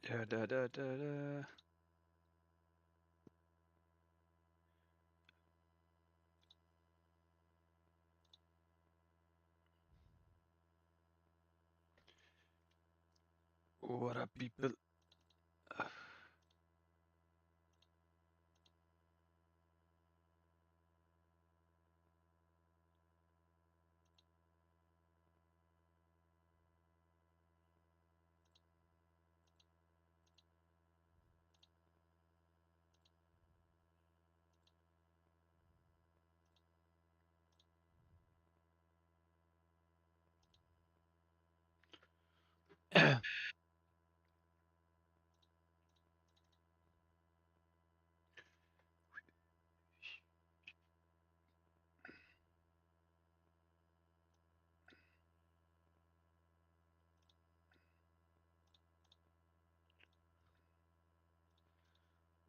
Da, da, da, da, da. What up, people?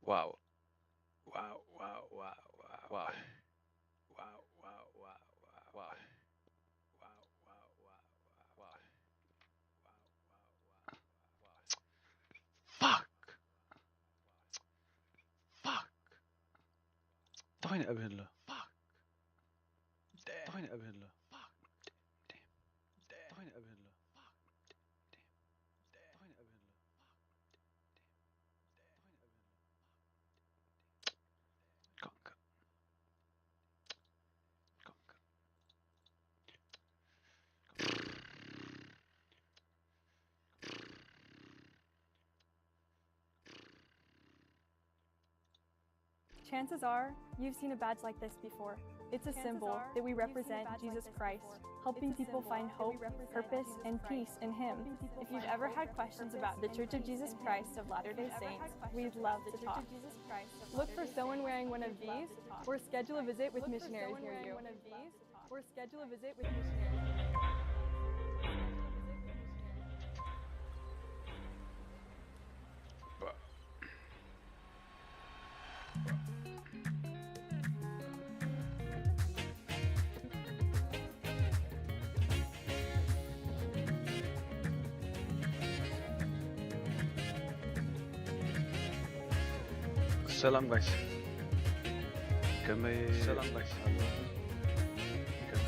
Wow. Wow, wow, wow, wow, wow. Wow, wow, wow, wow, wow. Wow, wow, wow, wow, wow. Wow, wow, wow, wow, wow. Fuck. Fuck. Tawini abin lo. Fuck. Tawini abin lo. Fuck. Tawini abin lo. Fuck. Tawini abin lo. Fuck. Fuck. Chances are, you've seen a badge like this before. It's a symbol that we represent Jesus Christ, helping people find hope, purpose, and peace in Him. If you've ever had questions about The Church of Jesus Christ of Latter day Saints, we'd love to talk. Look for someone wearing one of these or schedule a visit with missionaries near you. Or schedule a visit with missionaries. ሰላም ጋይስ፣ ከመይ? ሰላም ጋይስ።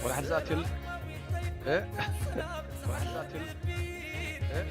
ወላ ሓደ ዝኣትየሉ? እ? ወላ ሓደ ዝኣትየሉ? እ?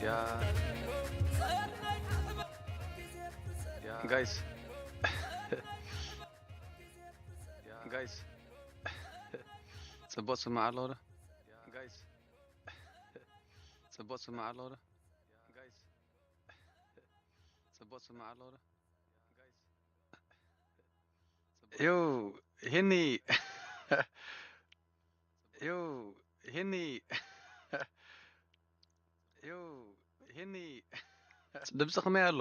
ያ ጋይስ ጋይስ ጽቡቅ ስማዕ ኣሎ ዶ? ጋይስ ጽቡቅ ስማዕ ኣሎ ዶ? ጋይስ ጽቡቅ ስማዕ ኣሎ ዶ? ዩ ሄኒ ዩ ሄኒ ዩ ሄኒ ድምፂ ከመይ ኣሎ?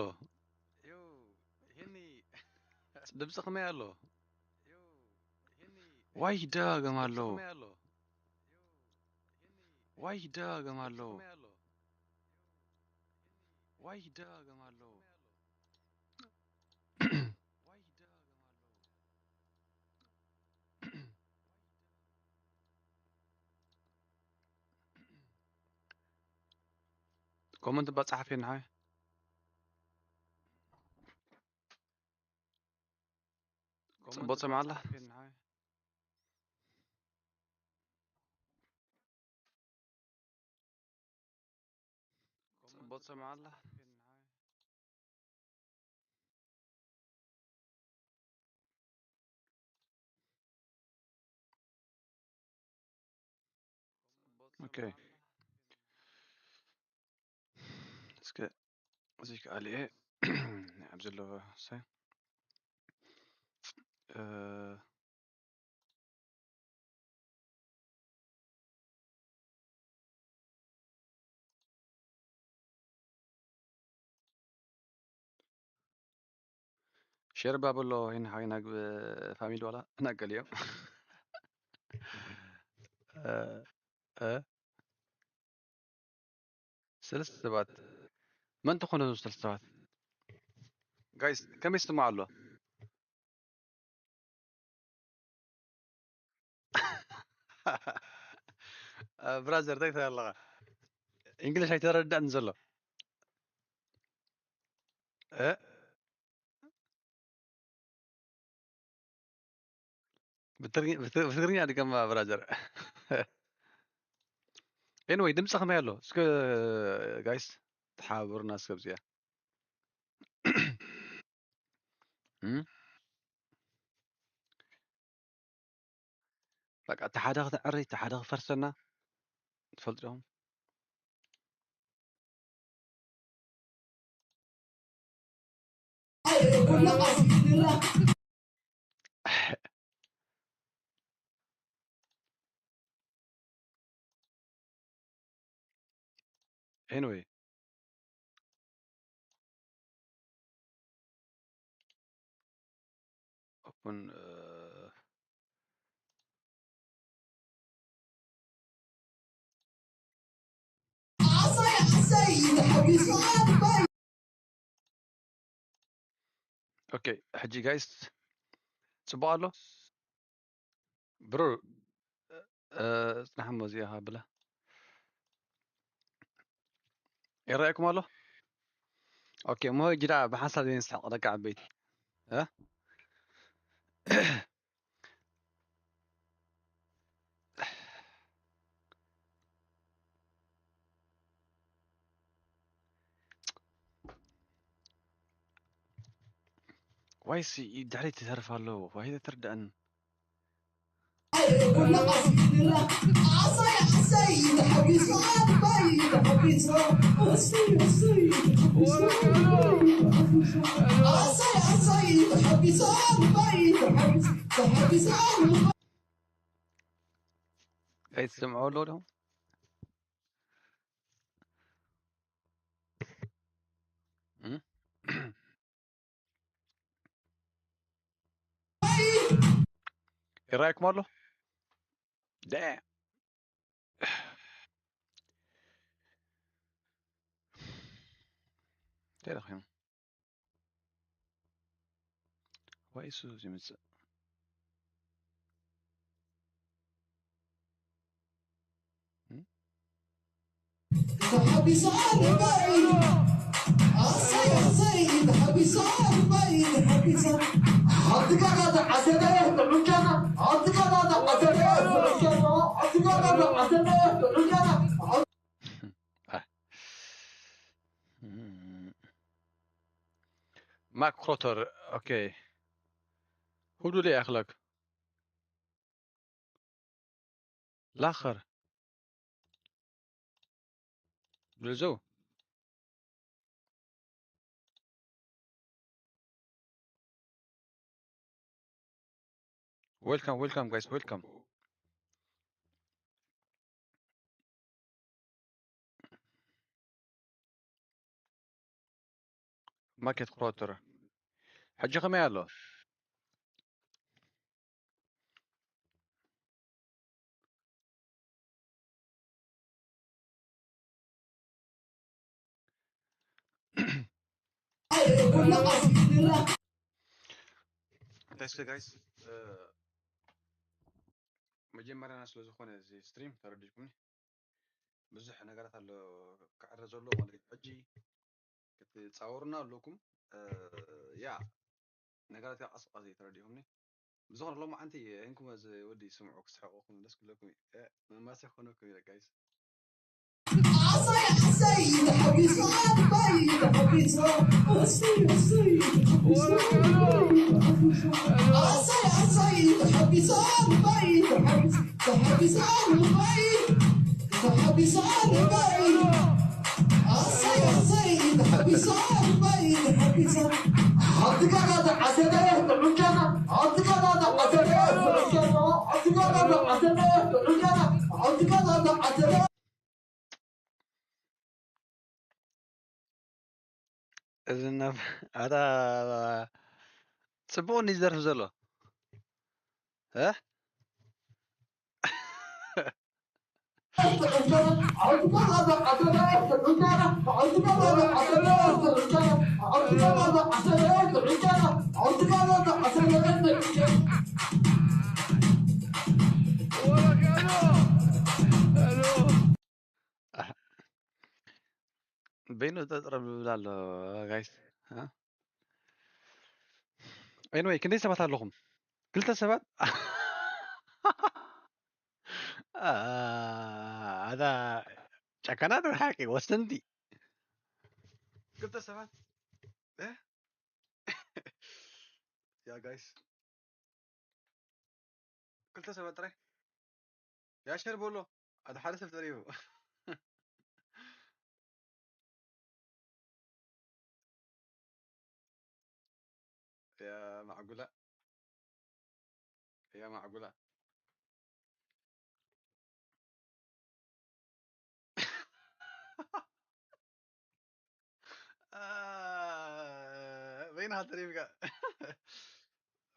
ዩ ሄኒ ድምፂ ከመይ ኣሎ? ዋይ ይደጋገም ኣሎ። ዋይ ይደጋገም ኣሎ። ዋይ ይደጋገም ኣሎ። ኮመንት እባ ጸሓፊ ንሓይ። ጽቡቅ ሰምዓላ። ጽቡቅ ሰምዓላ። ኦኬ። እስከ እዚ ከኣልየ ኣብ ዘለዎ ሰ-፣ እ፣ ሸር ባብሎ ይን ሓይናግ ፋሚሊ ዋላ ናገል እዮም። እ፣ እ፣ ሰለስተ ሰባት መን ትኾኑ? ሰለስተ ሰባት ጋይስ ከመይ ይስማዕ ኣሎ? ብራዘር እንታይ ትብል ኣለኻ? እንግሊሽ ኣይተረዳእን ዘሎ እ? ብትግርኛ ድገማ ብራዘር። ኤንወይ ድምፂ ከመይ ኣሎ? እስከ ጋይስ ተሓባበሩና እስከ ብዚኣ። እም? በቃ እቲ ሓደ ክትዕሪ፣ እቲ ሓደ ክፈርሰና ትፈልጡ ዲኹም? ኤንወይ ኦፕን ኦኬ ሕጂ ጋይስ ጽቡቕ ኣሎ ብሮ ጽናሕ እሞ እዚኣ ብላ ይረኣየኩም ኣሎ። ኦኬ እሞ ሕጂ ደኣ ብሓንሳብ ዘይንስሕቕ ደቂ ዓበይቲ እ ዋይሲ ድሕሪት ይተርፍ ኣሎ ዋይ ተርድኣን ኣይትሰምዑ ኣለዉ ዶ ይረኣየኩም ኣሎ ደ- እንታይ ረኺቦም? ዋይ እሱ ዝመጽእ። እም? ተሓቢሳ ኣርባይ። ኣሰይ፣ ኣሰይ፣ ተሓቢሳ ኣርባይ፣ ተሓቢሳ። ሓንቲ ጋና ተዓሰበ፣ ጥዑም ጃና። ሓንቲ ጋና ተዓሰበ፣ ጥዑም ጃና። ሓንቲ ጋና ተዓሰበ፣ ጥዑም ጃና። ማክ ክሮተር፣ ኦኬ። ሁሉ ላይ ኣኽለክ ላኸር ብልዘው። Welcome, welcome, guys, welcome. ማርኬት ክሮተር ሕጂ ከመይ ኣሎ? Guys, guys, መጀመርያና ስለ ዝኾነ እዚ ስትሪም ተረዲእኩምኒ። ብዙሕ ነገራት ኣሎ ክዕረ ዘሎ ማለት እዩ። ሕጂ ክትጻወሩና ኣለኩም። ያ ነገራት ቀስ ቀስ እዩ ተረዲእኩምኒ። ብዝኾነ ሎማዓንቲ እንኩም እዚ ወዲ ስምዑ ክስሕቁኩም ደስ ክብለኩም እዩ። መማሲ ክኾነኩም እዩ ጋይስ። ኣሰይ ኣሰይ ተሓቢሳ ኣባይ ተሓቢሳ። ኣሰይ ኣሰይ ተሓቢሳ ኣባይ ተሓቢሳ። ኣሰይ ኣሰይ ተሓቢሳ ኣባይ ተሓቢሳ። ተሓቢሳ ኣባይ ተሓቢሳ ኣባይ። ኣሰይ ኣሰይ ተሓቢሳ ኣባይ ተሓቢሳ። ሓንቲ ጋና ተዓሰበ ጥዑም ጃና። ሓንቲ ጋና ተዓሰበ ጥዑም ጃና። ሓንቲ ጋና ተዓሰበ ጥዑም ጃና። ሓንቲ ጋና ተዓሰበ። እዚ ናብ ኣታ ጽቡቕ እንዲ ዝደርፍ ዘሎ እ በይኑ ጠጥረብ ዝብል ኣሎ ጋይስ። ኤኒወይ ክንደይ ሰባት ኣለኹም? ክልተ ሰባት። ኣታ ጨካናት ብሓቂ ወሰንቲ። ክልተ ሰባት እ? ያ ጋይስ ክልተ ሰባት ጥራይ። ያ ሸር በሎ ኣታ ሓደ ሰብ ተሪፉ። ያ ማዕጉላ ያ ማዕጉላ በይንኻ ተሪፍካ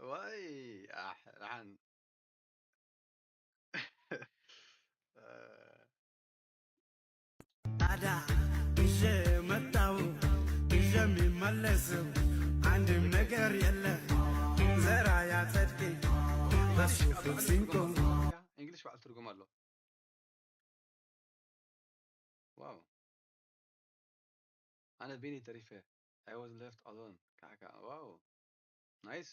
ዋይ ኣሕ ደሓን ታዲያ ይዤ መጣሁ ይዤ የሚመለስ አንድም ነገር የለ። ዘራ ያጸድቅ በሱ ፍቅሲንቆ እንግሊሽ ባዕሉ ትርጉም ኣሎ። ዋው ኣነ ቢኒ ተሪፈ I was left alone ካዕካ ዋው ናይስ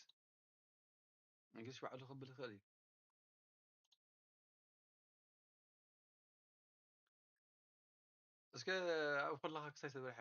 እንግሊሽ ባዕሉ ክብል ይኽእል እዩ። እስከ ኣብ ኩላኻ ክሳይ ተበርሐ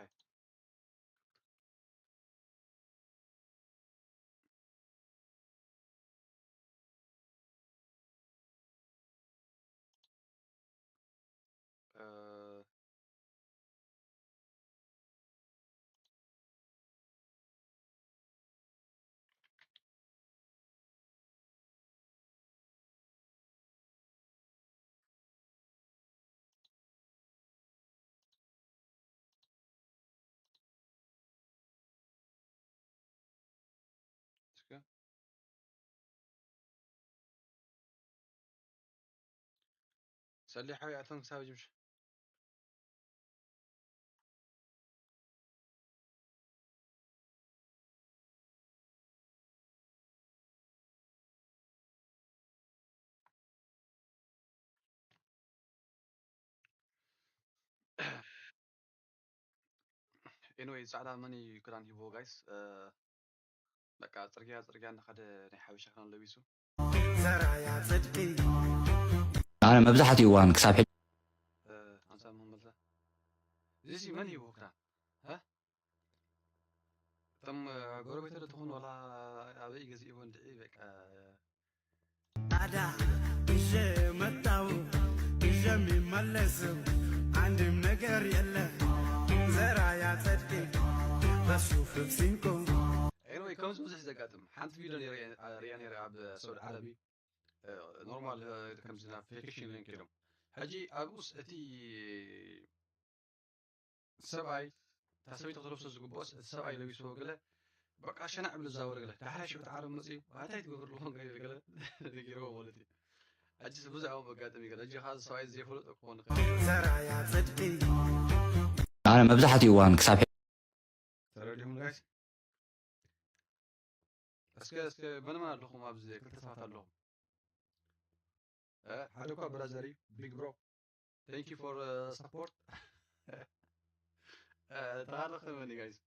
ሰሊሕ ሓወይ ኣቶም ክሳብ ጅምሽ ኤንወይ ጻዕዳ መን እዩ ክዳን ሂቦ ጋይስ? በቃ ጽርግያ ጽርግያ እናኸደ ናይ ሓበሻ ክዳን ለቢሱ። ኣነ መብዛሕትኡ እዋን ክሳብ ሕጂ ኣንሳ መመልሳ እዚ ሲ መን ሂቦ ክዳን? እ? እቶም ጎረቤተ ዶ ትኾኑ ዋላ ኣበይ ገዚእዎ እንድዒ በቃ ታዲያ ይዤ መጣው ይዤ የሚመለስ አንድም ነገር የለ። ዘራ ያጸድቅ በሱ ፍፍሲንኮ ኤንወይ ከምዚ ብዙሕ ዘጋጥም ሓንቲ ቪድዮ ሪያ ነረ ኣብ ሳውዲ ዓረቢ ኖርማል ከምዚ ናብ ፌኬሽን ከይዶም ሕጂ ኣብኡስ እቲ ሰብኣይ እታ ሰበይቲ ክትለብሶ ዝግብኦስ እቲ ሰብኣይ ለቢስዎ ገለ በቃ ሸናዕ ብሉ ዝዛወር ገለ ዳሕራይ ሽዑ ተዓረብ መፅኡ ኣታይ ትገብር ኣለኹም ገለ ገለ ነጊርዎ ማለት እዩ። ሕጂ ብዛዕባ መጋጠሚ ገለ ሕጂ ካብ ሰብኣይ ዘይፈለጦ ክኾን ይኽእል። ዘራያ ጽድቂ ኣነ መብዛሕትኡ እዋን ክሳብ ሕጂ ተረዲኹም ጋይስ? እስከ እስከ መነመን ኣለኹም ኣብዚ ክልተ ሰባት ኣለኹም። እ፣ ሓደ እኳ ብራዘር እዩ ቢግ ብሮ thank you for support። ተኻለ ከመን ጋይስ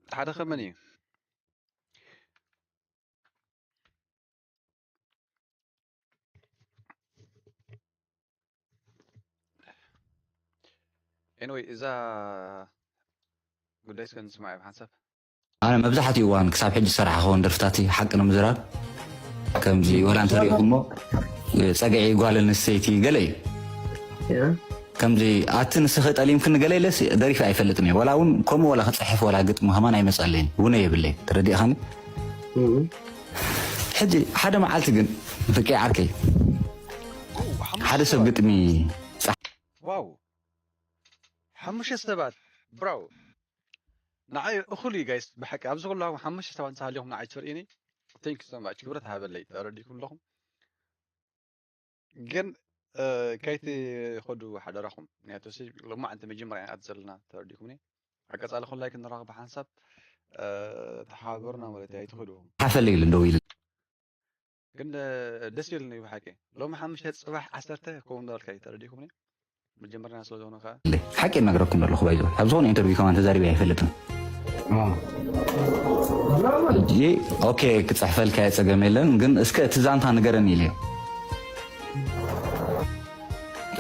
ሓደ ከመን እዩ። ኤንወይ እዛ ጉዳይ እስከ ንስማዕ ብሓንሳብ ኣነ መብዛሕትኡ እዋን ክሳብ ሕጂ ዝሰራሕኽዎን ደርፍታትይ ሓቂ ንምዝራብ ከምዚ ወላ እንተሪእኹሞ ጸግዒ ጓል ኣንስተይቲ ገለ እዩ ከምዚ ኣቲ ንስኺ ጠሊምክኒ ገለ ኢለስ ደሪፈ ኣይፈልጥን እየ ወላ እውን ከምኡ ወላ ክፅሕፍ ወላ ግጥሚ ከማን ኣይመፀለይን ውነ የብለይ ተረዲእኻኒ ሕጂ ሓደ መዓልቲ ግን ፍቂ ዓርከይ ሓደ ሰብ ግጥሚ ዋው ሓሙሽተ ሰባት ብራው ንዓይ እኹል እዩ ጋይስ ብሓቂ ኣብዚ ኩላኹም ሓሙሽተ ሰባት እንተሃልዮም ንዓይ ትርእዩኒ thank you so much ክብረት ሃበለይ ተረዲእኩም ኣለኹም ግን ከይቲ ኸዱ ሓደራኹም ምክንያቱ ሎማዕ እንተ መጀመርያ ኢና ዘለና ተረዲእኩምኒ ኣብ ቀፃሊ ኩላይ ክንራኸብ ብሓንሳብ ተሓባበሩና ማለት እዩ ኣይትኽዱ ሓፈለ ኢሉ ደው ኢሉ ግን ደስ ይብል እዩ ብሓቂ ሎሚ ሓሙሽተ ፅባሕ ዓሰርተ ክኸውን እንዳበልካ እዩ ተረዲእኩምኒ መጀመርያ ስለ ዝኾነ ከዓ ሓቂ ነግረኩም ኣለኹ ባይዞ ኣብ ዝኾነ ኢንተርቪው ከማን ተዛሪበ ኣይፈልጥን ኦኬ ክፅሕፈልካ የፀገም የለን ግን እስከ እቲ ዛንታ ንገረኒ ኢለ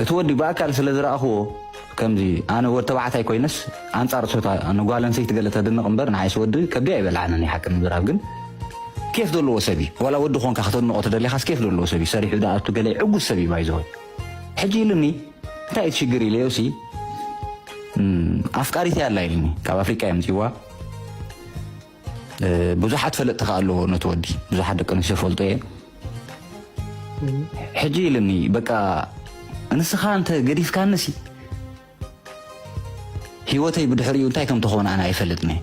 እቲ ወዲ ብኣካል ስለ ዝረኣኽዎ ከምዚ ኣነ ወድ ተባዕታይ ኮይነስ ኣንፃር ሶታ ንጓል ኣንሰይቲ ገለ ተድንቕ እምበር ንዓይስ ወዲ ከብዲ ኣይበልዓንን ሓቂ ንምዝራብ ግን ኬፍ ዘለዎ ሰብ እዩ ዋላ ወዲ ኾንካ ከተድንቆ ተደሊኻስ ኬፍ ዘለዎ ሰብ እዩ ሰሪሑ ዳ ኣቱ ገለ ዕጉስ ሰብ እዩ ባይዘወይ ሕጂ ኢሉኒ እንታይ እቲ ሽግር ኢለዮ ሲ ኣፍቃሪት ኣላ ኢልኒ ካብ ኣፍሪቃ እዮም ምፅዋ ብዙሓት ፈለጥቲ ከኣ ኣለዎ ነቲ ወዲ ብዙሓት ደቂ ኣንስትዮ ፈልጦ እየ ሕጂ ኢልኒ በቃ ንስኻ እንተ ገዲፍካንሲ ህይወተይ ብድሕሪኡ እንታይ ከም ተኾነ ኣነ ኣይፈልጥን እየ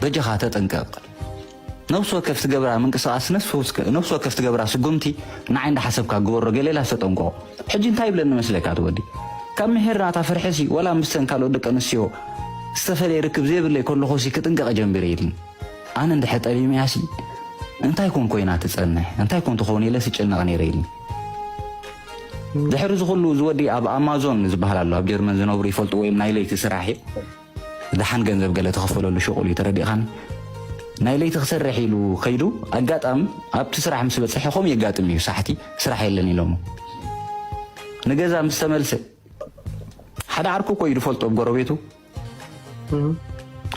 በጃኻ ተጠንቀቕ ነብሲ ወከፍ ትገብራ ምንቅስቃስ ነብሲ ወከፍ ትገብራ ስጉምቲ ንዓይ እንዳሓሰብካ ግበሮ ገሌላ ዝተጠንቆ ሕጂ እንታይ ይብለኒ መስለካ እቲ ወዲ ካብ ምሕር ናታ ፍርሕሲ ወላ ምስተን ካልኦት ደቂ ኣንስትዮ ዝተፈለየ ርክብ ዘይብለይ ከለኹሲ ክጥንቀቐ ጀንቢረ ኢልኒ ኣነ እንድሕር ጠሊመያሲ እንታይ ኮን ኮይና ትጸንሕ እንታይ ኮን ትኸውን ኢለ ስጨነቕ ነይረ ኢልኒ ድሕሪ እዚ ኩሉ እዚ ወዲ ኣብ ኣማዞን ዝበሃል ኣሎ ኣብ ጀርመን ዝነብሩ ይፈልጡ ወይም ናይ ለይቲ ስራሕ እዩ ደሓን ገንዘብ ገለ ትኸፈለሉ ሽቑል እዩ ተረዲእኻኒ ናይ ለይቲ ክሰርሕ ኢሉ ከይዱ ኣጋጣሚ ኣብቲ ስራሕ ምስ በፅሐ ከምኡ የጋጥም እዩ ሳሕቲ ስራሕ የለን ኢሎሞ ንገዛ ምስ ተመልሰ ሓደ ዓርኩ እኮ እዩ ዝፈልጦ ኣብ ጎረቤቱ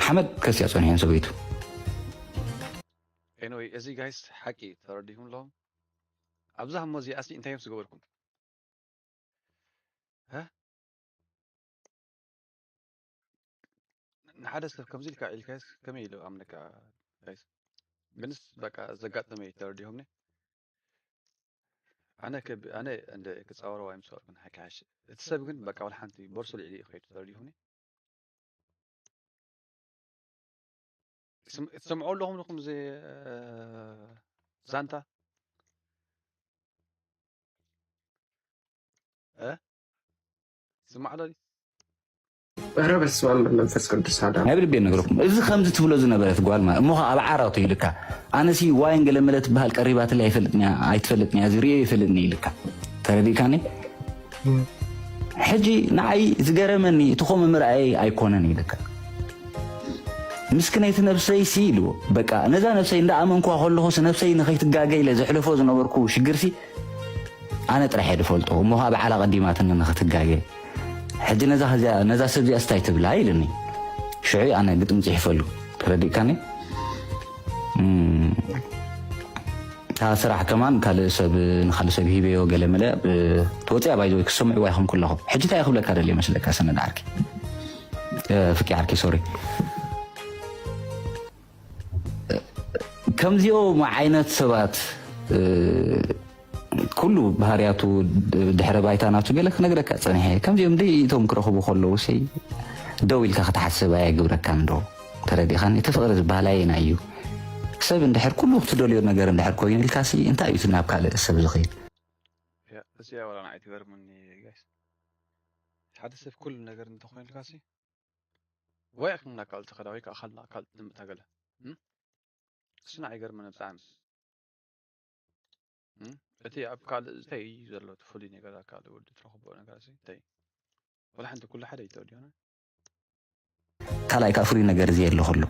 ሓመድ ከስያ ፀኒሐን ሰበይቱ ኤንወይ እዚ ጋይስ ሓቂ ተረዲኹም ኣለኹም ኣብዛ ህሞ እዚኣሲ እንታይ እዮም ዝገበርኩም ንሓደ ሰብ ከምዚ ኢልካ ኢልካስ ከመይ ኢሉ ኣምነካ ጋይስ ግንስ በቃ ዘጋጠመ እዩ ተረዲኹምኒ ኣነ ኣነ እንደ ክፃወረዋ ይምስዋር ግን ሓካሽ እቲ ሰብ ግን በቃ ወላ ሓንቲ ቦርሱ ልዕሊ እዩ ከይዱ ተረዲኹምኒ ትሰምዑ ኣለኹም ንኹም እዚ ዛንታ ስማዕ ዶ ረ በስመ ኣብ መንፈስ ቅዱስ ኣዳ ናይ ብልቤ ነግረኩም እዚ ከምዚ ትብሎ ዝነበረት ጓል ማለት እሞ ኣብ ዓራቱ ኢልካ ኣነሲ ዋይን ገለመለ ትበሃል ቀሪባትለይ ኣይፈልጥንያ ኣይትፈልጥንያ እዚ ርእዮ ይፈልጥኒ ኢልካ ተረዲእካኒ ሕጂ ንዓይ ዝገረመኒ እቲ ከምኡ ምርኣየይ ኣይኮነን ኢለካ። ምስክነይቲ ነብሰይ ሲ ኢልዎ። በቃ ነዛ ነብሰይ እንዳኣመንኩዋ ከለኹስ ነብሰይ ንኸይትጋገ ኢለ ዘሕልፎ ዝነበርኩ ሽግርሲ ኣነ ጥራሕ እየ ዝፈልጦ። እሞ ከዓ በዓላ ቀዲማትኒ ንኽትጋገ። ሕጂ ነዛ ከዚኣ ነዛ ሰብ እዚኣ ስታይ ትብላ ኢልኒ። ሽዑ ኣነ ግጥም ጽሒፈሉ። ተረዲእካኒ? እም፣ እታ ስራሕ ከማን ካልእ ሰብ ንኻልእ ሰብ ሂበዮ ገለ መለ ትወፅያ ባይዘ ክሰምዕዋ ኢኹም ኩለኹም። ሕጂ እንታይ ክብለካ ደልየ መስለካ ሰነድ ዓርኪ፣ እ፣ ፍቂ ዓርኪ፣ ሶሪ። ከምዚኦም ዓይነት ሰባት፣ እ፣ ኩሉ ባህርያቱ፣ ድሕረ ባይታ ናቱ ገለ ክነግረካ ጸኒሐ። ከምዚኦም ደይ እቶም ክረኽቡ ከለዉ ሰይ ደው ኢልካ ክትሓስብ ኣየግብረካን ዶ? ተረዲኻኒ? እቲ ፍቕሪ ዝበሃል ኣየናይ እዩ? ሰብ እንድሕር ኩሉ ክትደልዮ ነገር እንድሕር ኮይኑ ኢልካሲ እንታይ እዩ እቲ ናብ ካልእ ሰብ ዝኸይድ? ያ እዚኣ ዋላ ንዓይ ትገርመኒ ጋይስ። ሓደ ሰብ ኩሉ ነገር እንተኾይኑልካሲ ወይ ኣክልና ካልእ ተኸዳ ወይ ከዓ ካልእ ካልእ ንምእታ ገለ እም? እሱ ንዓይ ይገርመኒ ብጣዕሚ። እም? እቲ ኣብ ካልእ እንታይ እዩ ዘሎ እቲ ፍሉይ ነገር ኣብ ካልእ ወዲ ትረኽቦ ነገር ሲ እንታይ እዩ? ወላ ሓንቲ ኩሉ ሓደ እዩ ተወዲሆነ። ካልኣይ ከዓ ፍሉይ ነገር እዚ የለ ከሎ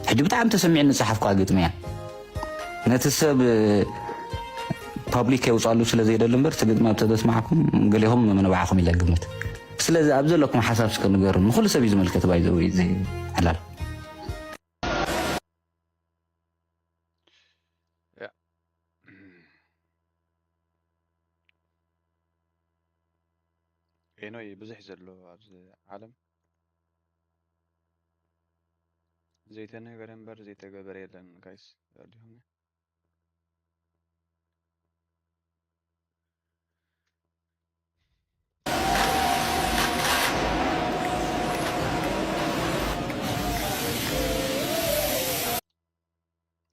ሕጂ ብጣዕሚ ተሰሚዕኒ ዝፀሓፍኳ ግጥሚ እያ። ነቲ ሰብ ፓብሊክ የውፃሉ ስለ ዘይደሊ እምበር እቲ ግጥሚ ኣብ ተዘስማዕኩም ገሌኹም ንባዕኹም ኢለ ግምት። ስለዚ ኣብ ዘለኩም ሓሳብ እስከ ንገሩ። ንኩሉ ሰብ እዩ ዝመልከት ባይዘው እዚ ዕላል። ያ ኤኖይ ብዙሕ እዩ ዘሎ ኣብዚ ዓለም። ዘይተነገረ እምበር ዘይተገበረ የለን ጋይስ። ተረዲኹም?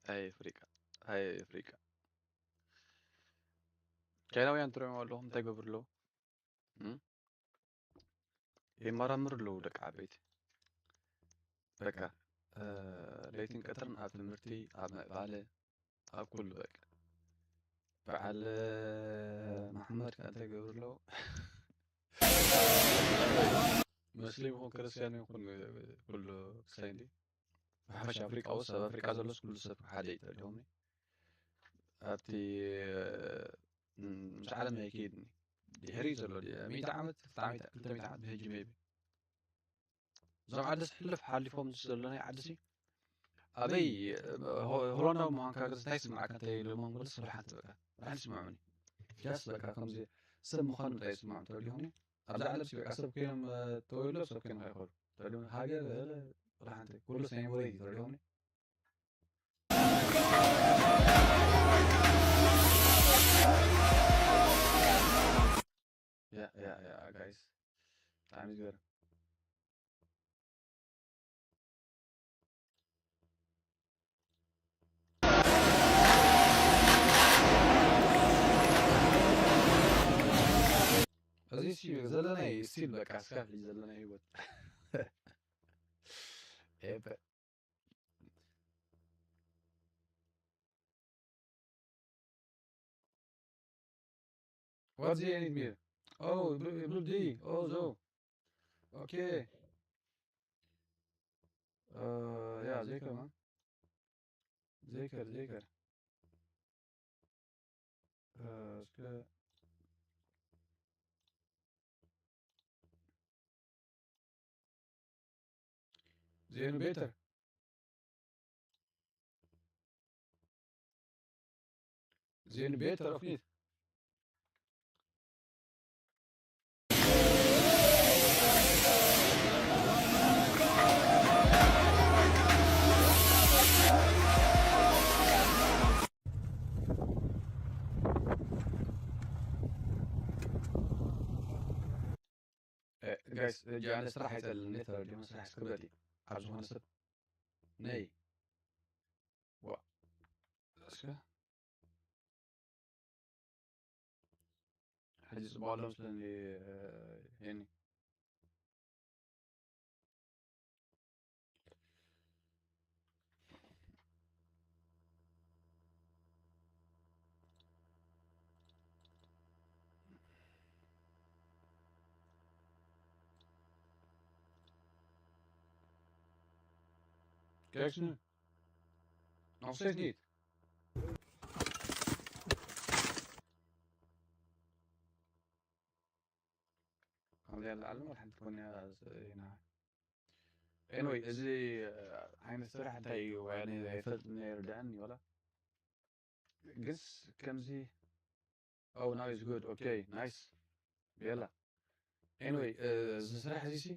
ኣይ ኣፍሪቃ፣ ኣይ ኣፍሪቃ። ቻይናውያን ትሪኦም ኣለኹም እንታይ ይገብሩ ኣለዉ? እም? ይመራምሩ ኣለዉ ደቂ ዓበይቲ። በቃ እ፣ ለይትን ቀትርን ኣብ ትምህርቲ፣ ኣብ ምዕባለ፣ ኣብ ኩሉ በቃ። በዓል መሓመድ ከ እንታይ ይገብሩ ኣለዉ? መስሊም ይኹን ክርስትያን ይኹን ኩሉ ክሳይ እንዲ ብሓፈሻ ኣፍሪቃ ውስጥ ኣብ ኣፍሪቃ ዘሎስ ኩሉ ሰብ ሓደ እዩ ተሪኦም። ኣብቲ እም፣ ምስ ዓለም ኣይከይድን እዩ። ድሕሪ ዘሎ ዲ- ሚእቲ ዓመት ክልተ ሚእቲ ክልተ ሚእቲ ዓመት ብሕጂ ሜቢ እዞም ዓዲ ሕልፍ ሓሊፎም ዘለናይ ዓዲ ሲ ኣበይ ሆ- ሆላንዳዊ ምዃንካ ገዝ እንታይ ስምዓካ እንታይ ኢሎሞም ገለ ስለ ሓንቲ በቃ ብሓንቲ ስምዑኒ ጃስ በቃ ከምዚ ሰብ ምዃኑ እንታይ ስምዖም ተሪኹኒ ኣብዚ ዓለም ሲ በቃ ሰብ ኮይኖም እ፣ ተወይሎ ሰብ ኮይኖም ኣይኮኑ ተሪኹኒ ሃገር ገለ ብሓንቲ ኩሉ ሰይ ወረይ ተሪኹኒ Yeah, yeah, yeah, guys. ብጣዕሚ ዝገርም። እዚ ሲ ዘለናይ ስቲል በቃ እስካብ ሕጂ ዘለናይ ህይወት ኤበ What's the enemy? Oh, blue, blue D. Oh, so. Okay. Uh, yeah, Jacob, huh? Jacob, Jacob. Uh, እስከ ዜኑ ቤተር ዜኑ ቤተር ኦፍኒት ጋይስ ሕጂ ኣነ ስራሕ ኣይጸልን እንዴ ተረዲኹም ስራሕ ክብረት እዩ ኣብ ዝኾነ ሰብ ነይ ዋ እስከ ሕጂ ጽቡቕ ኣሎ መስለኒ ሄኒ Kijk eens nu. Nog steeds niet. ከምዚኣ ንላዕሊ ወላ ሓንቲ ትኾን እያ። Anyway፣ እዚ ዓይነት ስራሕ እንታይ እዩ? ወያነ ኣይፈልጥን፣ ኣይርድኣን እዩ ዋላ። ግንስ ከምዚ Oh, now it's good. Okay, nice. ቤላ። Anyway፣ እዚ ስራሕ እዚ ሲ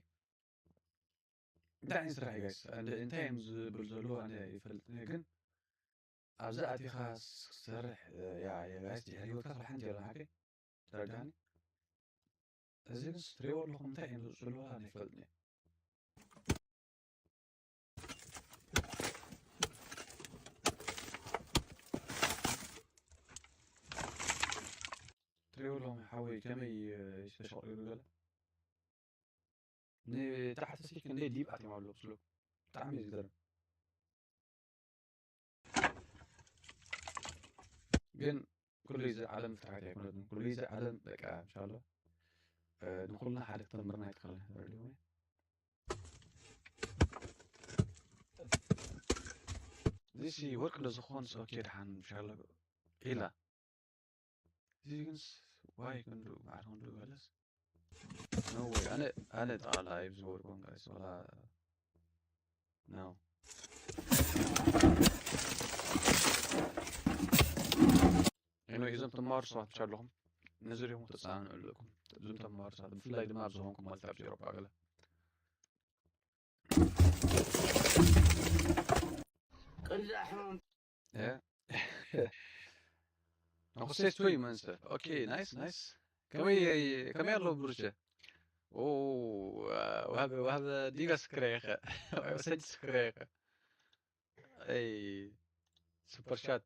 እንታይ ዓይነት ስራሕ እዩ ጋይስ? እንታይ እዮም ዝብል ዘለዉ ኣነ ይፈልጥ እየ፣ ግን ኣብዚ ኣቲኻ ክትሰርሕ ያ ጋይስ ድሕሪ ህይወትካ ስራሕ ሓንቲ የለን ሓቂ ተረዳኒ። እዚ ግንስ ትሪእዎ ኣለኹም እንታይ እዮም ዝፅልዋ ኣነ ይፈልጥ እየ። ትሪእዎ ኣለኹም ሓወይ ከመይ ዝተሸቕሉ ገለ ንታሕቲ ሲ ክንደይ ዲብ ኣትዮም ኣለዉ ስሉ ብጣዕሚ እዩ ዝገርም። ግን ኩሉ እዚ ዓለም ፍትሓት ኣይኮነትን። ኩሉ እዚ ዓለም በቃ እንሻላ ንኩልና ሓደ ክተምርና ይትኽእል። እዚ ወርቂ ዶ ዝኾን ኦኬ ድሓን እንሻላ ኢላ እዚ ግንስ ዋይ ክንዱ ማዕረ ክንዱ በለስ No way. ኣነ ኣነ ጣላ ይብዝ ወርቆን ጋይስ ወላ No. Anyway፣ እዞም ተማሃሩ ሰባት ብቻ ኣለኹም ነዚ ሪኹም ተፀናንዑ ኣለኩም። እዞም ተማሃሩ ሰባት ብፍላይ ድማ ኣብዚ ኾንኩም ማለት ኣብዚ ኤሮጳ ገለ ቅንዲ ኣሕማም Nog steeds twee mensen. Oké, nice, nice. ከመይ ከመይ ኣሎ ብሩቸ? ኦ ዋሃበ ዋሃበ ዲጋ ስክረኸ ወሰጅ ስክረኸ ኣይ ሱፐር ቻት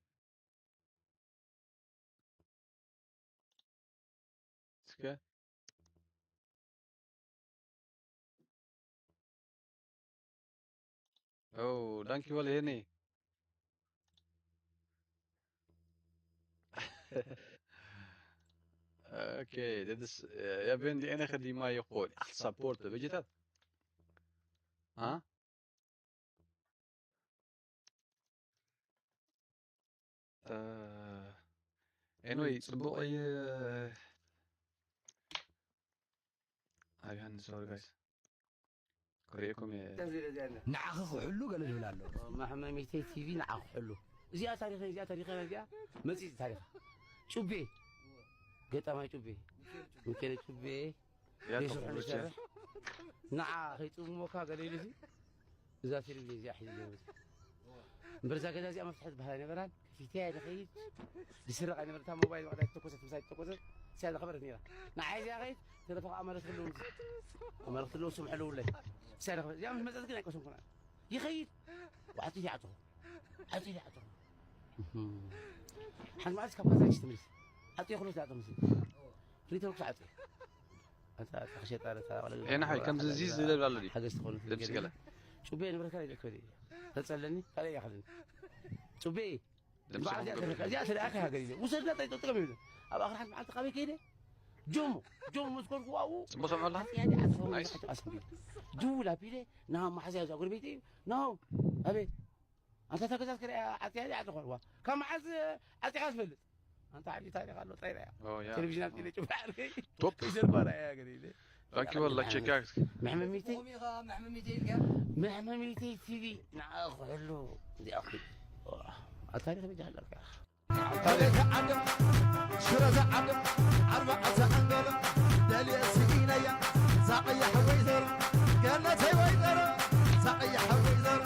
እስከ Oh, dankjewel Henny. Oké, dit is. Uh, jij bent de enige die mij gewoon echt support, weet je dat? Huh? Uh, anyway, ጽቡቕ እየ። ኣብ ዮሃንስ ሶሪ ጋይስ ክሪኤኩም እየ። ንዓኺ ክሕሉ ገለ ዝብል ኣሎ። መሕመሚተይ ቲቪ ንዓኺ ክሕሉ። እዚኣ ታሪኸ እዚኣ ታሪኸ እዚኣ መጺጽ ታሪኸ ጩቤ ገጣማይ ጩቤ ሚካኤል ጩቤ ያ ሬሱ ተኽሉ ሕንሰርሕ ንዓ ከይጽምሞካ ገለ ኢሉ እዛ ቴሌቪዥን እዚኣ ሒዙ እምበር እዛ ገዛ እዚኣ መፍትሒ ዝበሃል ኣይነበራን። ከፊተ እያ ንኸይድ ዝስረቕ ኣይነበረ እታ ሞባይል ዋዕዳ ተኮሰት ምሳይ ተኮሰት እዚኣ ዝኸበረት ነራ ንዓይ እዚኣ ኸይድ ተለፎ ከዓ መለስ ክልው መለስ ክልው ስምሐ ለውለይ እዚኣ ዝኸበረት እዚኣ ምስ መፀት ግን ኣይቆሰምኩና ይኸይድ ዓፂ ይዓፅኹ ዓፂ ይዓፅኹ ሓንቲ ማለት ካብ ካዛ ሽትምልስ ዓፂ ክሎ ዝዓፅኹ ምስ ሪተርኩስ ዓፂ ሄና ሓይ ከምዚ እዚ ዝለብል ኣሎ ድዩ ሓገዝ ትኾኑ ድምፂ ገለ ጩቤ ንብረትካ ይዘክበል ተፀለኒ ካልእ ይኸልን ጩቤ ድምፂ በዓል እዚኣ ተረካ እዚኣ ተደኣ ከሃገር ኢለ ውሰድና ጠይጠጥቀም ይብለ ኣብ ኣኽርሓት መዓልቲ ካበይ ከይደ ጆሞ ጆሞ መስኮልኩ ኣብኡ ፅቡቅ ሰምዐ ኣለካ ሓፅያ ዲ ዓፅፎ ናይስ። ሓጭ ኣስቢ ድውል ኣቢለ ናሆም መሓዝያ እዛ ጎረቤት እዩ ናሆም ኣቤት ኣንታ እታ ገዛ ክሪኣ ዓፅያ ዲ ዓፅኾ ዋ ካብ መዓዝ ዓፂኻ ትፈልጥ ኣንታ ዓብዪ ታሪክ ኣሎ ጣይራ እያ ኦ ያ ቴሌቪዥን ኣብቲ ኢለ ጭባ ዓርከይ ቶፕ ጀርባ ራእያ ገለ ኢለ ራኪ ወላ ቸካ መሕመሚተይ ኦሚኻ መሕመሚተይ ኢልካ መሕመሚተይ ቲቪ ንዓ ክሕሉ እዚኣ ኩ ኣብ ታሪክ በጃ ኣለካ ታሪክ ዓለም ሽረ ዝዓለም ኣርባዕተ ኣንገለ ደልየ ስኢነያ ዛቕያሕ ወይዘሮ ገነተይ ወይዘሮ ዛቕያሕ ወይዘሮ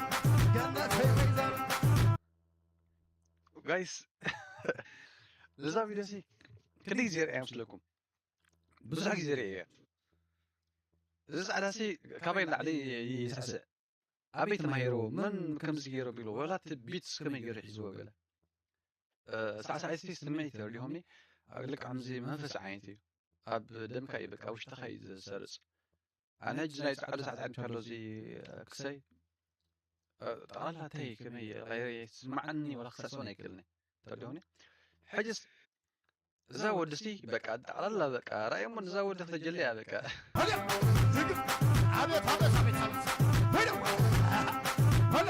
ገነተይ ወይዘሮ ጋይስ እዛ ቪድዮ ሲ ክንደይ ግዜ ርኣያ ምስለኩም ብዙሕ ግዜ ርእ እየ እዚ ፃዕዳ ሲ ካበይ ላዕሊ ይስዕስዕ ኣበይ ተማሂርዎ መን ከምዚ ገይሮ ቢሉ ወላ እቲ ቢትስ ከመይ ገይሩ ሒዝዎ ገለ ሳዕሳዒ ሲ ስምዒት ተረዲሆምኒ ልክዕ ከምዚ መንፈስ ዓይነት እዩ ኣብ ደምካ እዩ በቃ ውሽጥኻ እዩ ዝሰርፅ ኣነ ሕጂ ናይ ፃዕዱ ሳዕሳዒ ከሎ እዚ ክሰይ ጠቕላላ እንታይ ከመይ ስማዓኒ ወላ ክሳስበን ኣይክእልኒ ተረዲሆኒ ሕጅስ እዛ ወዲ ሲ በቃ ጠቕላላ በቃ ራእዮሞ እዛ ወዲ ክተጀለ እያ በቃ ሃልያ ዝግብ ዓቤት ዓቤት ዓቤት ዓቤት ወይደ ሃላ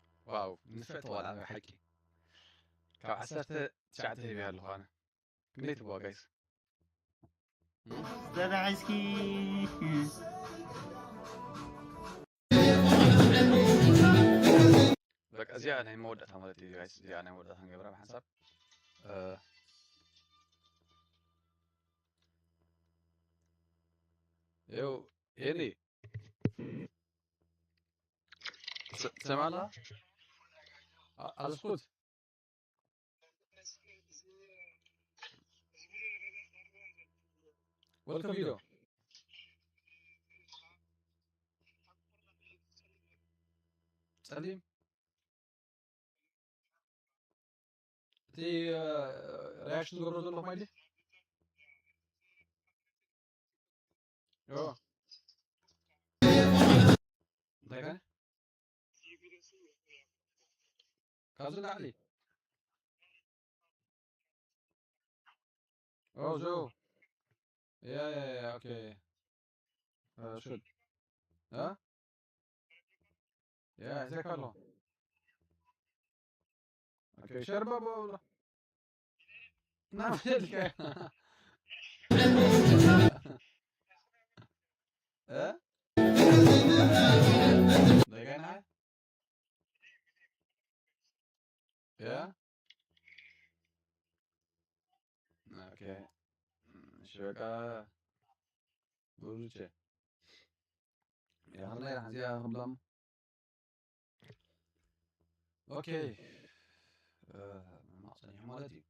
ንፍዕቲ ቆልዓ ናይ ሓቂ። ካብ ዓሰርተ ትሽዓተ ሂበያ ኣለኹ ኣነ። ክንደይ ትብዋ ጋይስ? ዘብሐስኪ። በቃ እዚኣ ናይ መወዳእታ ማለት እዩ ጋይስ። እዚኣ ናይ መወዳእታ ክንገብራ ብሓንሳብ። እ፣ ይው፣ የኔ። ስ-፣ ትሰምዓላ? ኣ-፣ ኣስኩት። ወልከም ቪድዮ። ጸሊም። እቲ፣ እ፣ ሪያክሽን ትገብሮ ዘለኹም ኣይዲ? ዮ። እንታይ ከ? ካብዚ ንላዕሊ? ኦ፣ ጆ። ያ፣ ያ፣ ያ፣ ኦኬ። እ፣ ሹድ። እ? ያ፣ ሒዘካ ኣለኹ። ኦኬ፣ ሸርባ ቦላ። ናመልከ። እ? እንደገና? ያ? ኦኬ። እሺ፣ በቃ፣ ብዙቼ። ያ፣ ኸላይ፣ እዚኣ ክብሎም። ኦኬ። እ፣ ማዕፀኒሑ ማለት እዩ።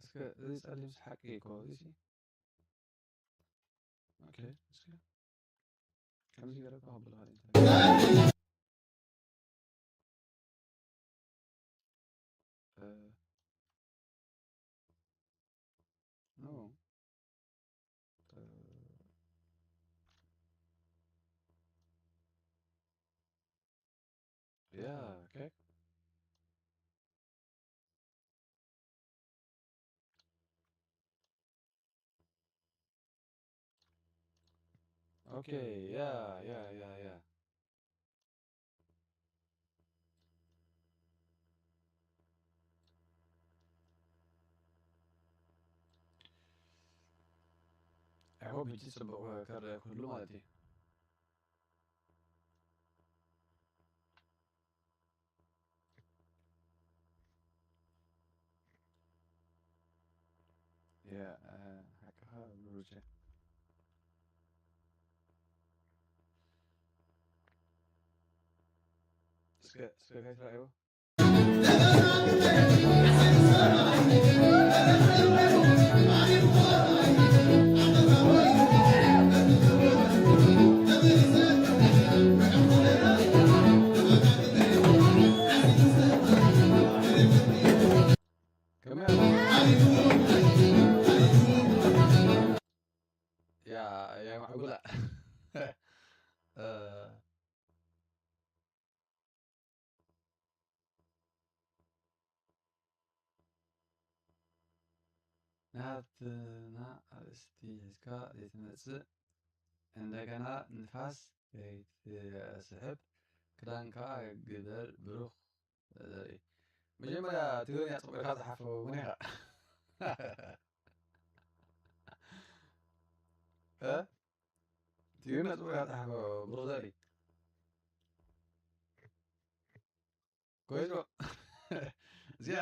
እስከ፣ እዚ ጸሊም ሓቂ እኮ፣ እዚ ሲ። ኦኬ፣ እስከ። ከምዚ ገይረ እኮ ከብሎ ኸእል። እ፣ ኖ። እ፣ ያ፣ ኦኬ። ኦኬ፣ ያ፣ ያ፣ ያ፣ ያ። I hope ሕጂ ጽቡቕ ክረአ ክህሉ ማለት እዩ። ያ፣ እ፣ ሓቅኻ ብሩቼ። እስከ፣ እስከ ጋይስ ረኣይዎ። ያ፣ ያ ማዕጉላ። እ፣ ናትና ኣርእስቲ ሒዝካ ዘይትመጽእ፣ እንደገና ንፋስ ከይትስሕብ፣ ክዳንካ ግበር ብሩኽ ዘርኢ። መጀመርያ ትግርኛ ጽቡቕ ኢልካ ጸሓፎ እውን ኢኻ። እ? ትግርኛ ጽቡቕ ኢልካ ጸሓፎ ብሩኽ ዘርኢ። ኮይኑ እዚኣ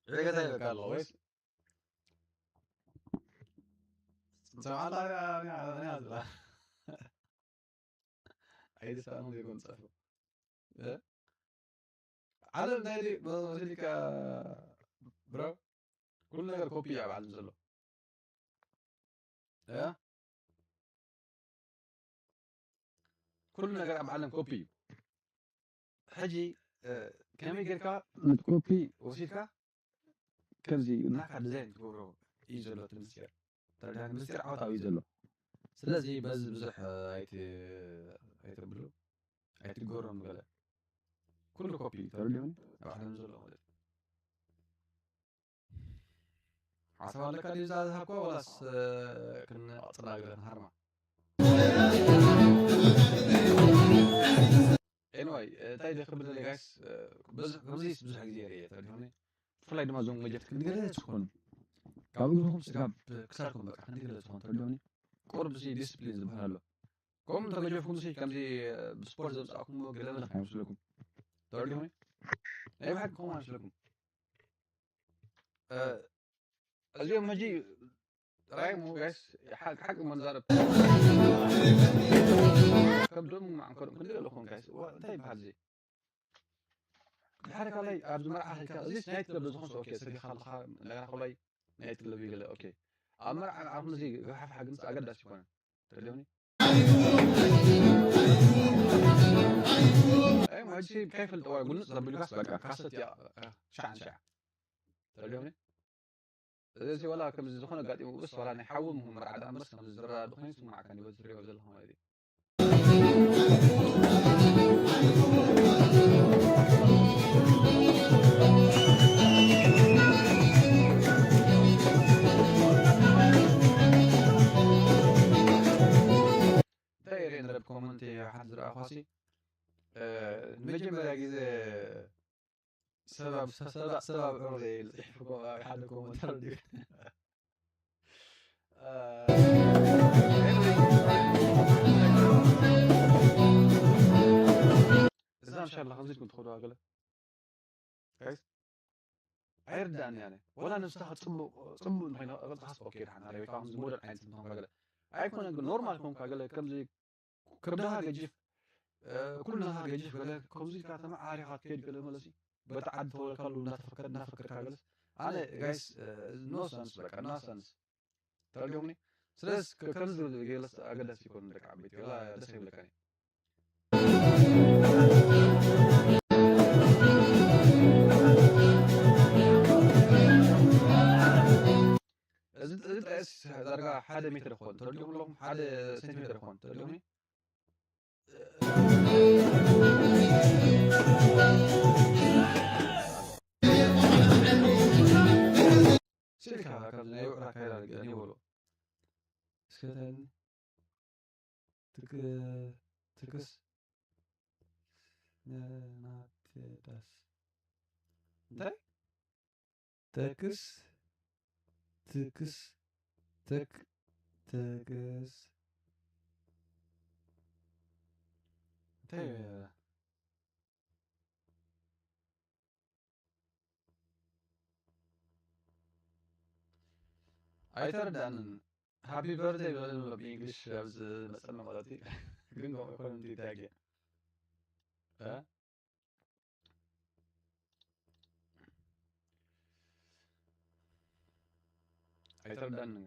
ዕገታ ይበቃ ኣለኹ ወይስ ሰምዓላ? ኣያ፣ ኣያ፣ ኣያ፣ ኣያ፣ ዝብላ። ኣይድፋእኖም ዘይኮን ጸርፉ። እ? ዓለም እንታይ ድዩ መሲልካ ብሮ? ኩሉ ነገር ኮፒ እዩ ኣብ ዓለም ዘሎ። እ? ኩሉ ነገር ኣብ ዓለም ኮፒ እዩ። ሕጂ፣ እ፣ ከመይ ጌርካ ነቲ ኮፒ ወሲድካ ከምዚ ናካ ዲዛይን ትገብሮ እዩ ዘሎ እቲ ምስጢር። ተረዳእኒ? ምስጢር ዓወታዊ እዩ ዘሎ። ስለዚ በዚ ብዙሕ፣ እ፣ ኣይት-፣ ኣይተብሉ፣ ኣይትገረሙ ገለ። ኩሉ ኮፒ እዩ፣ ተረዲኡኒ? ኣብ ዓለም ዘሎ ማለት እዩ። ሓሳብ ኣለካ ድዩ እዛ ዝሃብኳ፣ ወላስ፣ እ፣ ክንቐጽላ ገለ ክንሃርማ? Anyway፣ እንታይ ደይ ክብል ደለ ጋይስ፣ ብዙሕ፣ ከምዚ ብዙሕ ግዜ ርእየ ተሪሆኒ። ብፍላይ ድማ እዞም ወጀት ክንዲ ገለ ዝኾኑ፣ ካብ እግርኹም ስጋብ ክሳድኩም በቃ ክንዲ ገለ ዝኾኑ ተሪሆኒ። ቁሩብ ሲ ዲስፕሊን ዝበሃል ኣሎ። ከምኡ እንተገጀፍኩም ሲ ከምዚ ብስፖርት ዘምጻእኩምዎ ገለ መለ ከይመስለኩም። ተሪሆኒ። ናይ ብሓቂ ከምኡ ኣይመስለኩም። እዚኦም ሕጂ ጥራይ እሞ ጋይስ፣ ሓቂ ሓቂ እሞ ንዛረብ። ከብዶም ማዕንኮዶም ክንደይ ኣለኹም ጋይስ? ዋ፣ እንታይ ይበሃል እዚ? ድሓር ካልኣይ ኣብዚ መርዓ ከይድካ፣ እዚ ናይት ክለብ ዝኾንስ ኦኬ፣ ሰቲኻ ኣለኻ፣ እንደገና ካልኣይ ናይት ክለብ እዩ ገለ ኦኬ። ኣብ መርዓ ዓኹም እዚ ገፋሕፋሕ ግን ኣገዳሲ ኣይኮነን። ተረዲኦኒ? ኣይ፣ ሕጂ ከይፈልጥዋ ጉንጽ ዘቢሉካስ በቃ ካሰት እያ፣ ሻዕ ንሻዕ። ተረዲኦኒ? እዚ ዋላ ከምዚ ዝኾነ ኣጋጢሙ ውስ ዋላ ናይ ሓዊ ምኹን መርዓ ደኣ እምበርስ ከምዚ ዝረዳድእ ኮይኑ ይስምዓካ፣ ንበዚ ትሪኦ ዘለኹም ማለት እዩ። እንታይ እየ ርኤ ነረብ ኮመንት ሓንቲ ዝረኣኹሲ፣ እ፣ ንመጀመርያ ግዜ ሰባብ፣ ሰባብ፣ ሰባብ ዕሮ ዘይ ዝጽሕፍ ኮ-፣ ሓደ ኮመንት ኣሎ ድዩ? እ፣ እዛ እንሻላ ከምዚ ኢልኩም ትኸዱ ገለ። ጋይስ፣ ኣይርዳእን ያለ። ወላ ነብስኻ ጽቡቕ፣ ጽቡቕ እንኾይና፣ ቅርጽኻስ ኦኬ፣ ደሓን፣ ወይ ከዓ ከምዚ ሞዴል ዓይነት እንኾን ገለ። ኣይኮነን ግን ኖርማል ኮንካ ገለ፣ ከምዚ ከብድኻ ገጅፍ፣ እ፣ ኩሉ ነገርካ ገጅፍ ገለ፣ ከምዚ ኢልካ ተመዓሪኻ ትከይድ ገለ መለሲ። በቲ ዓዲ ተወለድካሉ እንዳተፈከር-፣ እንዳፈከርካ ገለስ። ኣነ ጋይስ፣ እ፣ ኖ ሰንስ በቃ፣ ኖ ሰንስ። ተረዲኦምኒ? ስለዚ ከ-፣ ከምዚ ዝብል ገለስ ኣገዳሲ ይኮን ደቂ ዓበይቲ፣ ወላ ደስ ይብለካኒ። እዚ፣ እዚ ጥራይስ ዳርጋ ሓደ ሜትር ይኾን፣ ተረዲኦም ኣለኹም? ሓደ ሴንቲሜትር ይኾን፣ ተረዲኦምኒ? ስልካ ካብዚ ናይ ውዕል ኣካይዳ ርግእ እኔ በሎ። እስከ እንታይ ትክ-፣ ትክስ ነናቴዳስ። እንታይ? ተክስ፣ ትክስ፣ ተክ-፣ ተክስ። እንታይ? ኣይተረዳእንን። ሃፒ በርዝደይ በለኒ ኣሎ ብኢንግሊሽ ኣብ ዝመጸና ማለት እዩ። ግን ከምኡ ይኮነ እንዲ ዳጌ። እ? ኣይተረዳእንን።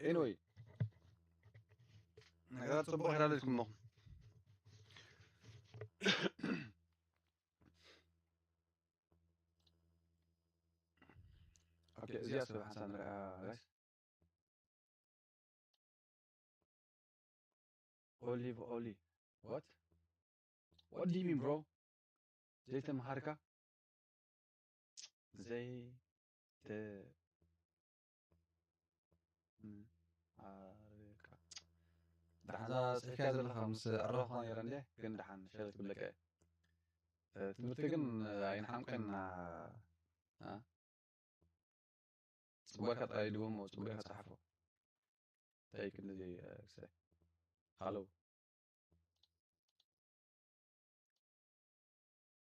ኤኒወይ፣ ነገራት ጽቡቕ ይራለልኩም ኣለኹም። ኦኬ፣ እዚኣ ሰብ ሓንሳብ ንሪኣ ጋይስ። ኦሊቭ ኦሊ። What? What do you mean, bro? ዘይተምሃርካ? ዘይተ-፣ ም-፣ ሃርካ። ደሓን እዛ ጽሒፍካያ ዘለኻ ምስ ኣረኹኻ ነይረ እንዴ? ግን ደሓን ሸር ክብለካ እየ። እ፣ ትምህርቲ ግን ኣይንሓምቀን። እ፣ እ? ጽቡቕካ ጥራይ ድወሞ፣ ጽቡቕካ ጸሓፎ። እንታይ ክንዲ፣ እ፣ ክሳይ። ሃሎ።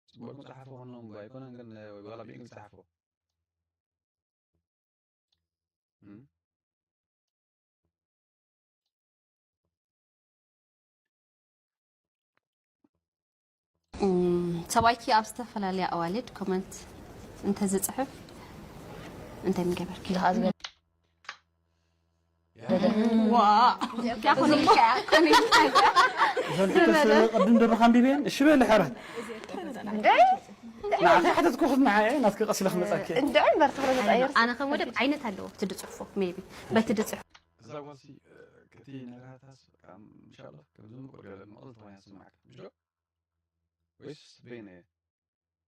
ጽቡቕ ጸሓፎ ኾኖም እኮ ኣይኮነን ግን፣ እ፣ ዋላ ብኢንግሊዝ ጸሓፎ። እም? እም፣ ሰብኣይኪ ኣብ ዝተፈላለያ ኣዋልድ ኮመንት እንተዝጽሕፍ እንታይ ምገበርኪ? ዝሓዝገ-፣ ዋ፣ ያኹን እኮ፣ ያኹን እኮ። እዘን ክልተ ቅድም ደርኻ ኣንቢበየን፣ እሺ በሊ ሕራይ። ንዓኺ ሓተትኩኺ፣ ንዓይ ናትኪ ቀስ ኢለ ክመጻኪ። እንድዒ እምበር ትኹረት መጻየር። ኣነ ከም ወደብ ዓይነት ኣለዎ፣ እቲ ድጽሕፎ፣ ሜቢ፣ በቲ ድጽሕፎ። እዛ ጓልሲ፣ እ፣ እቲ ነገራታስ፣ በቃ፣ ኢንሻላህ፣ ከም ዝምቁር ገለ መቕልት ኮይና ትስማዕካ፣ ምሽ ዶ? ወይስ በይነ እየ?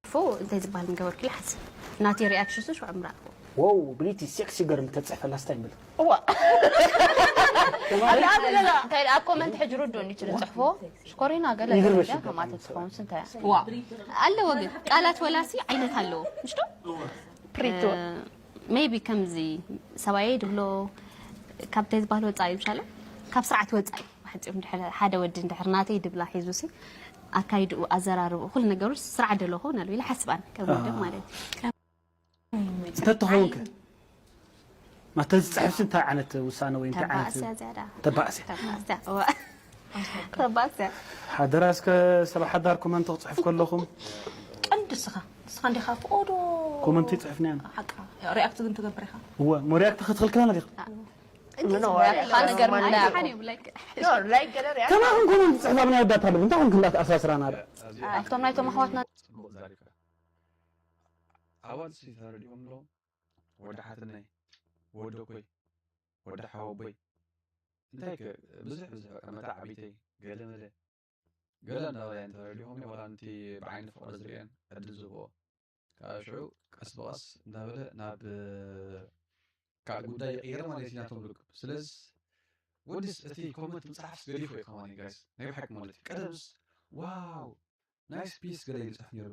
ፎ እንታይ ዝበሃል ምገበርኩ ኢለ ሓስብ። ናተይ ሪኣክሽን ሱ ሽዑ ምራእኹ። ዋው፣ ብሊቲ ሴክሲ ገርል ተጽሕፈላ ስታይ ብል። እዋ። እንታይ ደኣ ኣብ ኮመንት ሕጂ ርድኡኒ እቲ ዝጽሕፎ ሽኮሪና ገለ ይግርምሽ ደረጃ ይባላል። ከማተት ትኸውን ስንታይ እያ? ዋ ኣለዎ ግን ቃላት ወላሲ ዓይነት ኣለዎ ምሽ ዶ? ፕሪቶ ሜቢ ከምዚ ሰብኣየይ ድብሎ ካብታይ ዝበሃል ወፃኢ ይብሻለ ካብ ስርዓት ወፃኢ ሓፂሩ እንድሕር ሓደ ወዲ እንድሕር ናተይ ድብላ ሒዙ ሲ ኣካይድኡ ኣዘራርብኡ ኩሉ ነገሩ ስርዓት ደሎ ክኸውን ኣለዎ ኢለ ሓስብ ኣነ ከም ወዲ ማለት እዩ። እንተትኸውን ከ ማተ ዝፅሕፍሲ እንታይ ዓይነት ውሳነ ወይ እንታይ ዓይነት ተባእስያ ተባእስያ ተባእስያ ሓደራ እስከ ሰብ ሓዳር ኮመንት ክፅሕፍ ከለኹም ቀንዲ ስኻ ስኻ እንዲኻ ፍኦዶ ኮመንት ይፅሕፍና ኢና ሓቃ ሪኣክት ግን ትገብር ኢኻ እወ ሞሪያክት ክትኽልክልና ዲኻ ነገር ከማኹም ኮመንት ፅሕፍ ኣብና ወዳት ኣለኹ እንታይ ኮንክ እንዳተኣሳስራና ኣብቶም ናይቶም ኣሕዋትና ኣዋልሲ ተረዲኦም ሎ ወዲ ሓትነይ ወደኮይ ወዲ ሓወቦይ እንታይ ከ ብዙሕ ብዙሕ በቃ መታዓቢተይ ገለ መለ ገለ እንዳበላ እየን ተረዲኦምኒ ዋላ ነቲ ብዓይኒ ፍቕሪ ዝርእየን ዕድል ዝህብኦ ካብ ሽዑ ቀስ ብቐስ እንዳበለ ናብ ካልእ ጉዳይ ይቕየር ማለት እዩ ናቶም ርክብ ስለዚ ወዲስ እቲ ኮመንት ምፅሓፍስ ገዲፎ እዩ ከማኒ ጋይስ ናይ ብሓቂ ማለት እዩ ቀደምስ ዋው ናይስ ፒስ ገለ ይፅሕፍ ነይሩ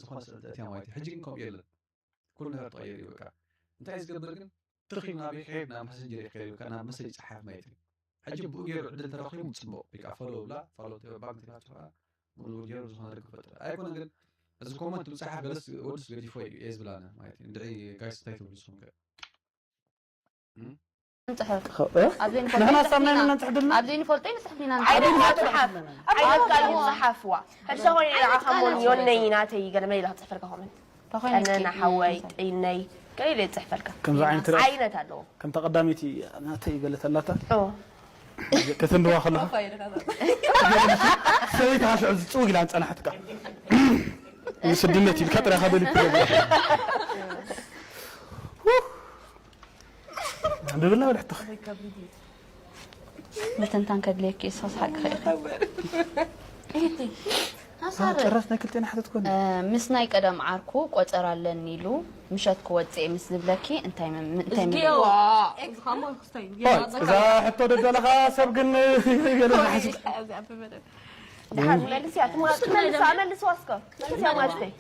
ዝኾነ ስእልቲ እትያ ማለት እዩ ሕጂ ግን ከምኡ የለን ኩሉ ነገር ተቐይሩ እዩ በቃ እንታይ ዝገብር ግን ትኺ ናብ ይኸድ ናብ መሰንጀር ይኸድ በቃ ናብ መሰጅ ይፅሓፍ ማለት እዩ ሕጂ ብኡ ገይሩ ዕድል ተረኺቡ ፅቡቕ በቃ ፈሎ ብላ ፈሎ ባንክ ተካትፋ ሙሉ ገይሩ ዝኾነ ርክብ ፈጥረ ኣይኮነ ግን እዚ ኮመንት ምፅሓፍ ገለስ ወድስ ገዲፎ እዩ እየ ዝብላነ ማለት እዩ እንድዒ ጋይስ እንታይ ትብሉ ንስኹም ከ ንፅሕፍ ኣብ ዘይንፈልጦ ይፅሕፍ ኢና። ኣብ ዘይንፈልጦ ይፅሕፍ ኢና ንፅሕፍ። ዓይነት ቃል ይፅሓፍዋ ሕድሳ ኮይኑ ንዓኻ ሞን ዮነይ ናተይ ገለ መለ ኢላ ክፅሕፈልካ ኮመንት ጠነና ሓወይ ጥይነይ ገለ ኢለ ይፅሕፈልካ ከምዚ ዓይነት ርኣይ ዓይነት ኣለዎ ከምታ ቀዳመይቲ ናተይ ገለ ተላታ ከተንብባ ከለኻ ሰበይቲ ሃሽዑ ዝፅውግ ኢላ ንፀናሕትካ ስድነት ኢልካ ጥራኻ በሊት ብብልና ወድሕትኽ ምትንታን ከድልየኪ እሳስ ሓቅኺ ኢኺ ጨረስ ናይ ክልቴና ሓተት ኮን ምስ ናይ ቀደም ዓርኩ ቆፀር ኣለኒ ኢሉ ምሸት ክወፅእ ምስ ዝብለኪ እንታይ እንታይ እዝጊዋ እዝኻሞ ክስታይ እዛ ሕቶ ደደለኻ ሰብ ግን ገለ ዝሓስብ ድሓር መልስያ ትማልስዋ እስከ መልስያ ማልተይ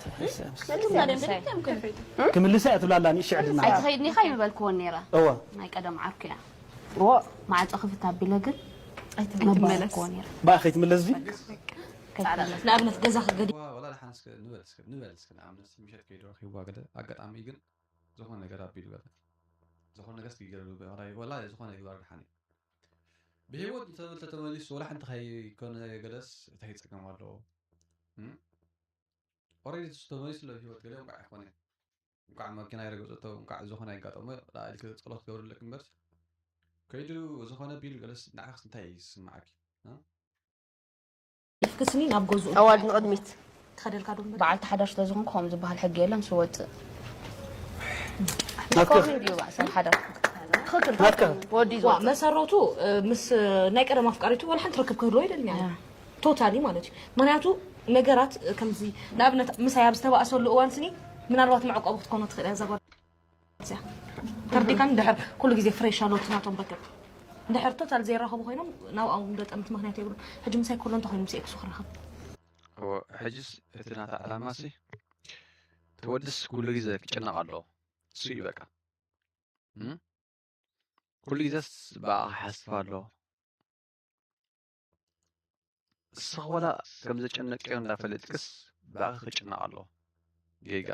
ክምልሳ እያ ትብላላ ንእሽዕ ድና ኣይትኸይድኒ ኢኻ ይምበልክዎ ነይራ እወ ናይ ቀደም ዓርኩ እያ ማዕፆ ክፍት ኣቢለ ግን ባእ ከይትምለስ ዚ ንኣብነት ገዛ ክገዲ ወላ ሓንስ ንበል እስከ ንበል እስከ ንኣብነት ምሸት ከይዱ ረኪብዋ ገለ ኣጋጣሚ ግን ዝኾነ ነገር ኣቢሉ ገለ ዝኾነ ነገር እስኪ ገለ ወላ ዝኾነ ግባር ድሓን እዩ ብህይወት እንተብል ተተመሊሱ ወላ ሓንቲ ከይኮነ ገለስ እንታይ ይፀገም ኣለዎ ኦሬዲ እሱ ተመሊሱ ለ ህይወት ገለ እንኳዕ ኣይኮነ እንኳዕ መኪና ይረገፀቶ እንኳዕ ዝኾነ ይጋጠሞ ኢልክ ፀሎት ገብርለክ እምበር ከይዱ ዝኾነ ቢሉ ገለስ ንዓክስ እንታይ ይስማዓኪ ክስኒ ናብ ገዝኡ ኣዋልድ ንቕድሚት ትኸደልካ ዶ እምበር በዓልቲ ሓዳር ስለዝኾንኩ ከም ዝበሃል ሕጊ የለን ስወፅእ ናትካ ኮሚን ድዩ ባእ ሰብ ሓዳር ናትካ ወዲ ዋ ዝወፅእ መሰረቱ እ፣ ምስ እ፣ ናይ ቀደም ኣፍቃሪቱ ወላ ሓንቲ ርክብ ክህልዎ ይደልኛ ቶታሊ ማለት እዩ ምክንያቱ ነገራት እ፣ ከምዚ ንኣብነት ምሳይ ኣብ ዝተባእሰሉ እዋን ስኒ ምናልባት መዕቆቢ ክትኮኖ ትኽእል እያ እዛ ጓል እዚኣ ተርዲካን ድሕር ኩሉ ግዜ ፍሬሽ ኣሎት ናቶም ርክብ ድሕር ቶታል ዘይራኸቡ ኮይኖም ናብ ኣብኡ ደጠምት ምክንያት የብሉ ሕጂ ምሳይ ከሎ እንተኮይኑ ምስ ኤክሱ ክራኸብ እወ፣ ሕጅስ እቲ ናታ ዕላማሲ እቲ ወድስ ኩሉ ግዜ ክጭነቕ ኣለዎ። እሱ እዩ በቃ። እም? ኩሉ ግዜስ ብኣኻ ክሓስብ ኣለዎ። እስኻ ወላ ከም ዘጨነቅዮ እንዳፈለጥክስ ብኣኻ ክጭነቕ ኣለዎ። ጌጋ።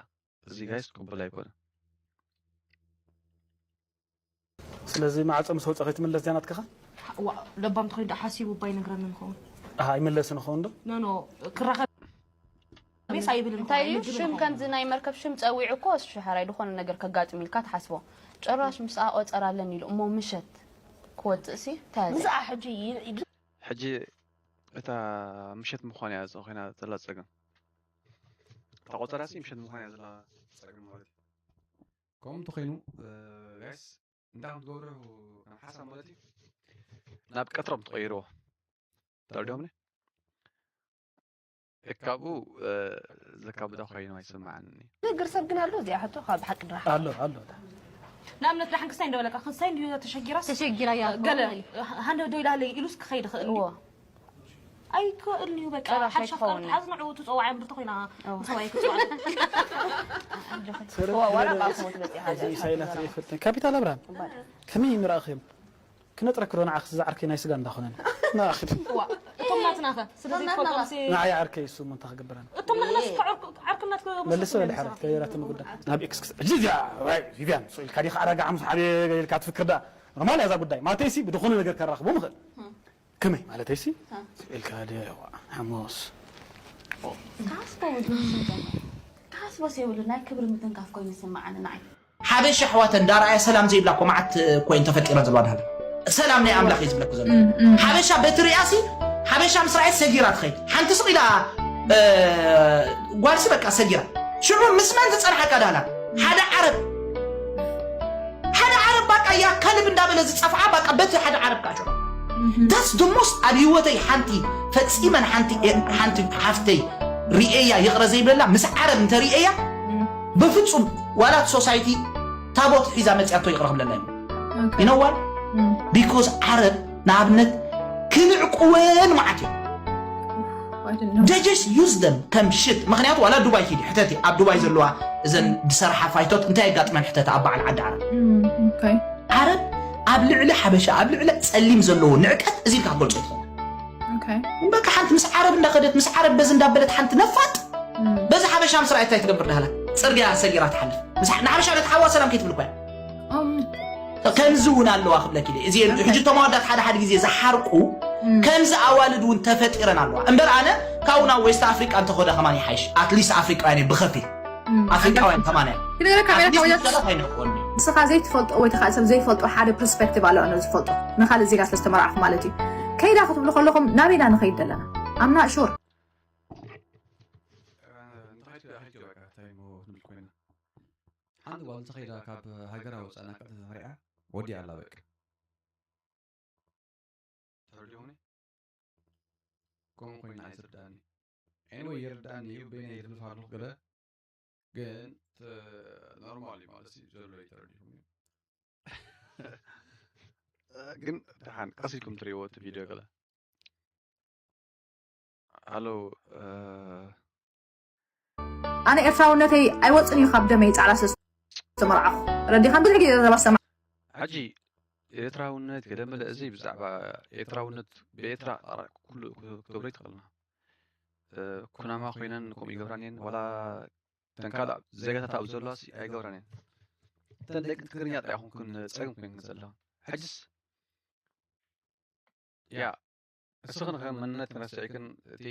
እዚ ጋይስ ቅቡል ኣይኮነን። ስለዚ ማዕፀ ምስ ወፀ ከይትምለስ ዚያ ናትክኻ ለባም ተኸይዱ ሓሲቡ እባ ይነግረኒ ንኸውን ኣይምለስን ኸውን ዶ ኖ ኖ ክራኸብ ቤስ ኣይብልን እንታይ እዩ ሽም ከምዚ ናይ መርከብ ሽም ፀዊዑ እኮ እሱ ሸሓራይ ዝኾነ ነገር ከጋጥም ኢልካ ትሓስቦ ጭራሽ ምስኣ ቆፀር ኣለኒ ኢሉ እሞ ምሸት ክወፅእ ሲ እንታይ ምስኣ ሕጂ ሕጂ እታ ምሸት ምዃን እያ ኮይና ዘላ ፀገም እታ ቆፀራ ሲ ምሸት ምዃን እያ ዘላ ፀገም ማለት እዩ ከምኡ እንተኮይኑ ጋይስ እንታይ ክትገብሩ ከም ሓሳብ ማለት እዩ ናብ ቀትሮም ትቀይርዎ ተረዲኦምኒ ካብኡ ዘካብዳ ኮይኑ ኣይስማዓኒ ንግር ሰብ ግን ኣሎ እዚኣ ሕቶ ካብ ሓቂ ድራ ኣሎ ኣሎ ንኣብነት ደሓን ክስታይ እንደበለካ፣ ክስታይ እንድዩ ተሸጊራስ፣ ተሸጊራ እያ ገለ ትኸውን። ሃንደ ዶ ኢላ ሃለይ ኢሉስ ክኸይድ ይኽእል እዩ። እዎ። ኣይክእልን እዩ በቃ። ጭራሽ ሓድሽ ኣፍቃሪ ኣይትኸውን። ትሓዝ ንዕኡ ትፀዋዕ እምበር ተኮይና እዎ። ንሰብኣይ ክትፅዋዕ። ዋላ ባፍሞት በፂሓ እዚ ኢሳይናስ ዘይፈልጥን ካፒታል ኣብርሃም ከመይ ንረኣኽዮም ክነጥረክዶ ንዓኽ ዝዓርከይ ናይ ስጋ እንዳኾነን ንኣኽድ እዋ፣ እቶም ናትና ኸ ስለዚ ትፈልጦም ሲ ንዓይ ዓርከይ እሱ እሞ እንታይ ክገብረን እቶም ናትና ሲ ዓርክናት መልሶ በል ሓረት ከይራተ ምጉዳ ናብ ኤክስክስ ሕጂ እዚኣ ራይ ቪቪያን ስኢልካ ዲኻ ኣረጋ ሓሙስ ሓደ ኢልካ ትፍክር ዳ ኖርማል እያ እዛ ጉዳይ ማለተይ ሲ ብድኾነ ነገር ከራኽቦም ይኽእል ከመይ ማለተይ ሲ ስኢልካ ዲ ሓሙስ ካስቦስ የብሉ ናይ ክብሪ ምትንካፍ ኮይኑ ይስምዓኒ ንዓይ ሓበሻ ኣሕዋተን ዳርኣያ ሰላም ዘይብላ እኮ መዓት ኮይን ተፈጢረን ዘለዋ ዳህላ ሰላም ናይ ኣምላኽ እዩ ዝብለኩ ዘሎ ሓበሻ በቲ ሪኣሲ ሓበሻ ምስ ረኣየት ሰጊራ ትኸይድ ሓንቲ ስቕ ኢላ እ፣ ጓልሲ በቃ ሰጊራ ሽዑ ምስ መን ትፀንሓካ ዳህላ ሓደ ዓረብ ሓደ ዓረብ ባቃ እያ ከልብ እንዳበለ ዝፀፍዓ ባቃ በቲ ሓደ ዓረብ ካሾ that's the most ኣብ ህይወተይ ሓንቲ ፈፂመን ሓንቲ ሓንቲ ሓፍተይ ሪኤያ ይቕረ ዘይብለላ ምስ ዓረብ እንተሪኤያ በፍፁም ዋላት ሶሳይቲ ታቦት ሒዛ መፅያቶ ይቕረ ክብለላ እዩ you know why because ዓረብ ንኣብነት ክንዕቅወን መዓት እዮም they just use them ከም shit ምክንያቱ ዋላ ዱባይ ኪዲ ሕተቲ ኣብ ዱባይ ዘለዋ እዘን ዝሰርሓ ፋይቶት እንታይ የጋጥመን ሕተቲ ኣብ በዓል ዓዲ ዓረብ ዓረብ ኣብ ልዕሊ ሓበሻ ኣብ ልዕሊ ፀሊም ዘለዎ ንዕቀት እዚ ኢልካ ክገልፆ ይትኽእል በቃ ሓንቲ ምስ ዓረብ እንዳኸደት ምስ ዓረብ በዚ እንዳበለት ሓንቲ ነፋጥ በዚ ሓበሻ ምስ ረኣየት እንታይ ትገብር ዳህላ ፅርግያ ሰጊራ ትሓልፍ ንሓበሻ ነት ሓዋ ሰላም ከይትብል እኳ ከምዚ እውን ኣለዋ ክብለኪ እዚ ሕጂ እቶም ኣወዳት ሓደ ሓደ ግዜ ዝሓርቁ ከምዚ ኣዋልድ እውን ተፈጢረን ኣለዋ እምበር ኣነ ካብኡ ናብ ዌስት ኣፍሪቃ እንተኸደ ከማን ይሓይሽ ኣትሊስት ኣፍሪቃውያን ብኸፊል ኣፍሪቃውያን ከማን ንስኻ ዘይትፈልጦ ወይ ከዓ ሰብ ዘይፈልጦ ሓደ ፐርስፔክቲቭ ኣሎ ኣነ ዝፈልጦ ንኻልእ ዜጋ ስለዝተመርዓኹ ማለት እዩ ከይዳ ክትብሉ ከለኹም ናበይና ንኸይድ ዘለና ኣምና ሹር ሓንቲ ጓል እንተኸይዳ ካብ ሃገራ ወፃእና ቀጥታ ተሪዓ ወዲኣ ኣላ በቃ ተረዲኹኒ ከምኡ ኮይና ኣይትርዳእኒ anyway ይርዳእኒ እዩ በይነ ይትልፍ ኣለኹ ገለ ግን ኖርማል እዩ ማለት እዩ ዘሎ ተረዲኹኒ ግን ደሓን ቀስ ኢልኩም ትሪእዎ እቲ ቪድዮ ገለ ኣሎ ኣነ ኤርትራውነተይ ኣይወፅን እዩ ካብ ደመይ ፃዕዳ ስለ ዝተመርዓኹ ረዲኻን ብዙሕ ግዜ ዘባ ሰማ ሕጂ ኤርትራውነት ገደመለ እዚ ብዛዕባ ኤርትራውነት ብኤርትራ ኩሉ ክገብሮ ይትኽእልና ኩናማ ኮይነን ከምኡ ይገብራን እየን ዋላ እተን ካልእ ዜጋታት ኣብ ዘለዋ ኣይገብራን እየን እተን ደቂ ትግርኛ ጥራይ ኮንክን ፀገም ኮይንክን ዘለዋ ሕጅስ ያ እስኽን ከ መንነት ረሲዕክን እቲ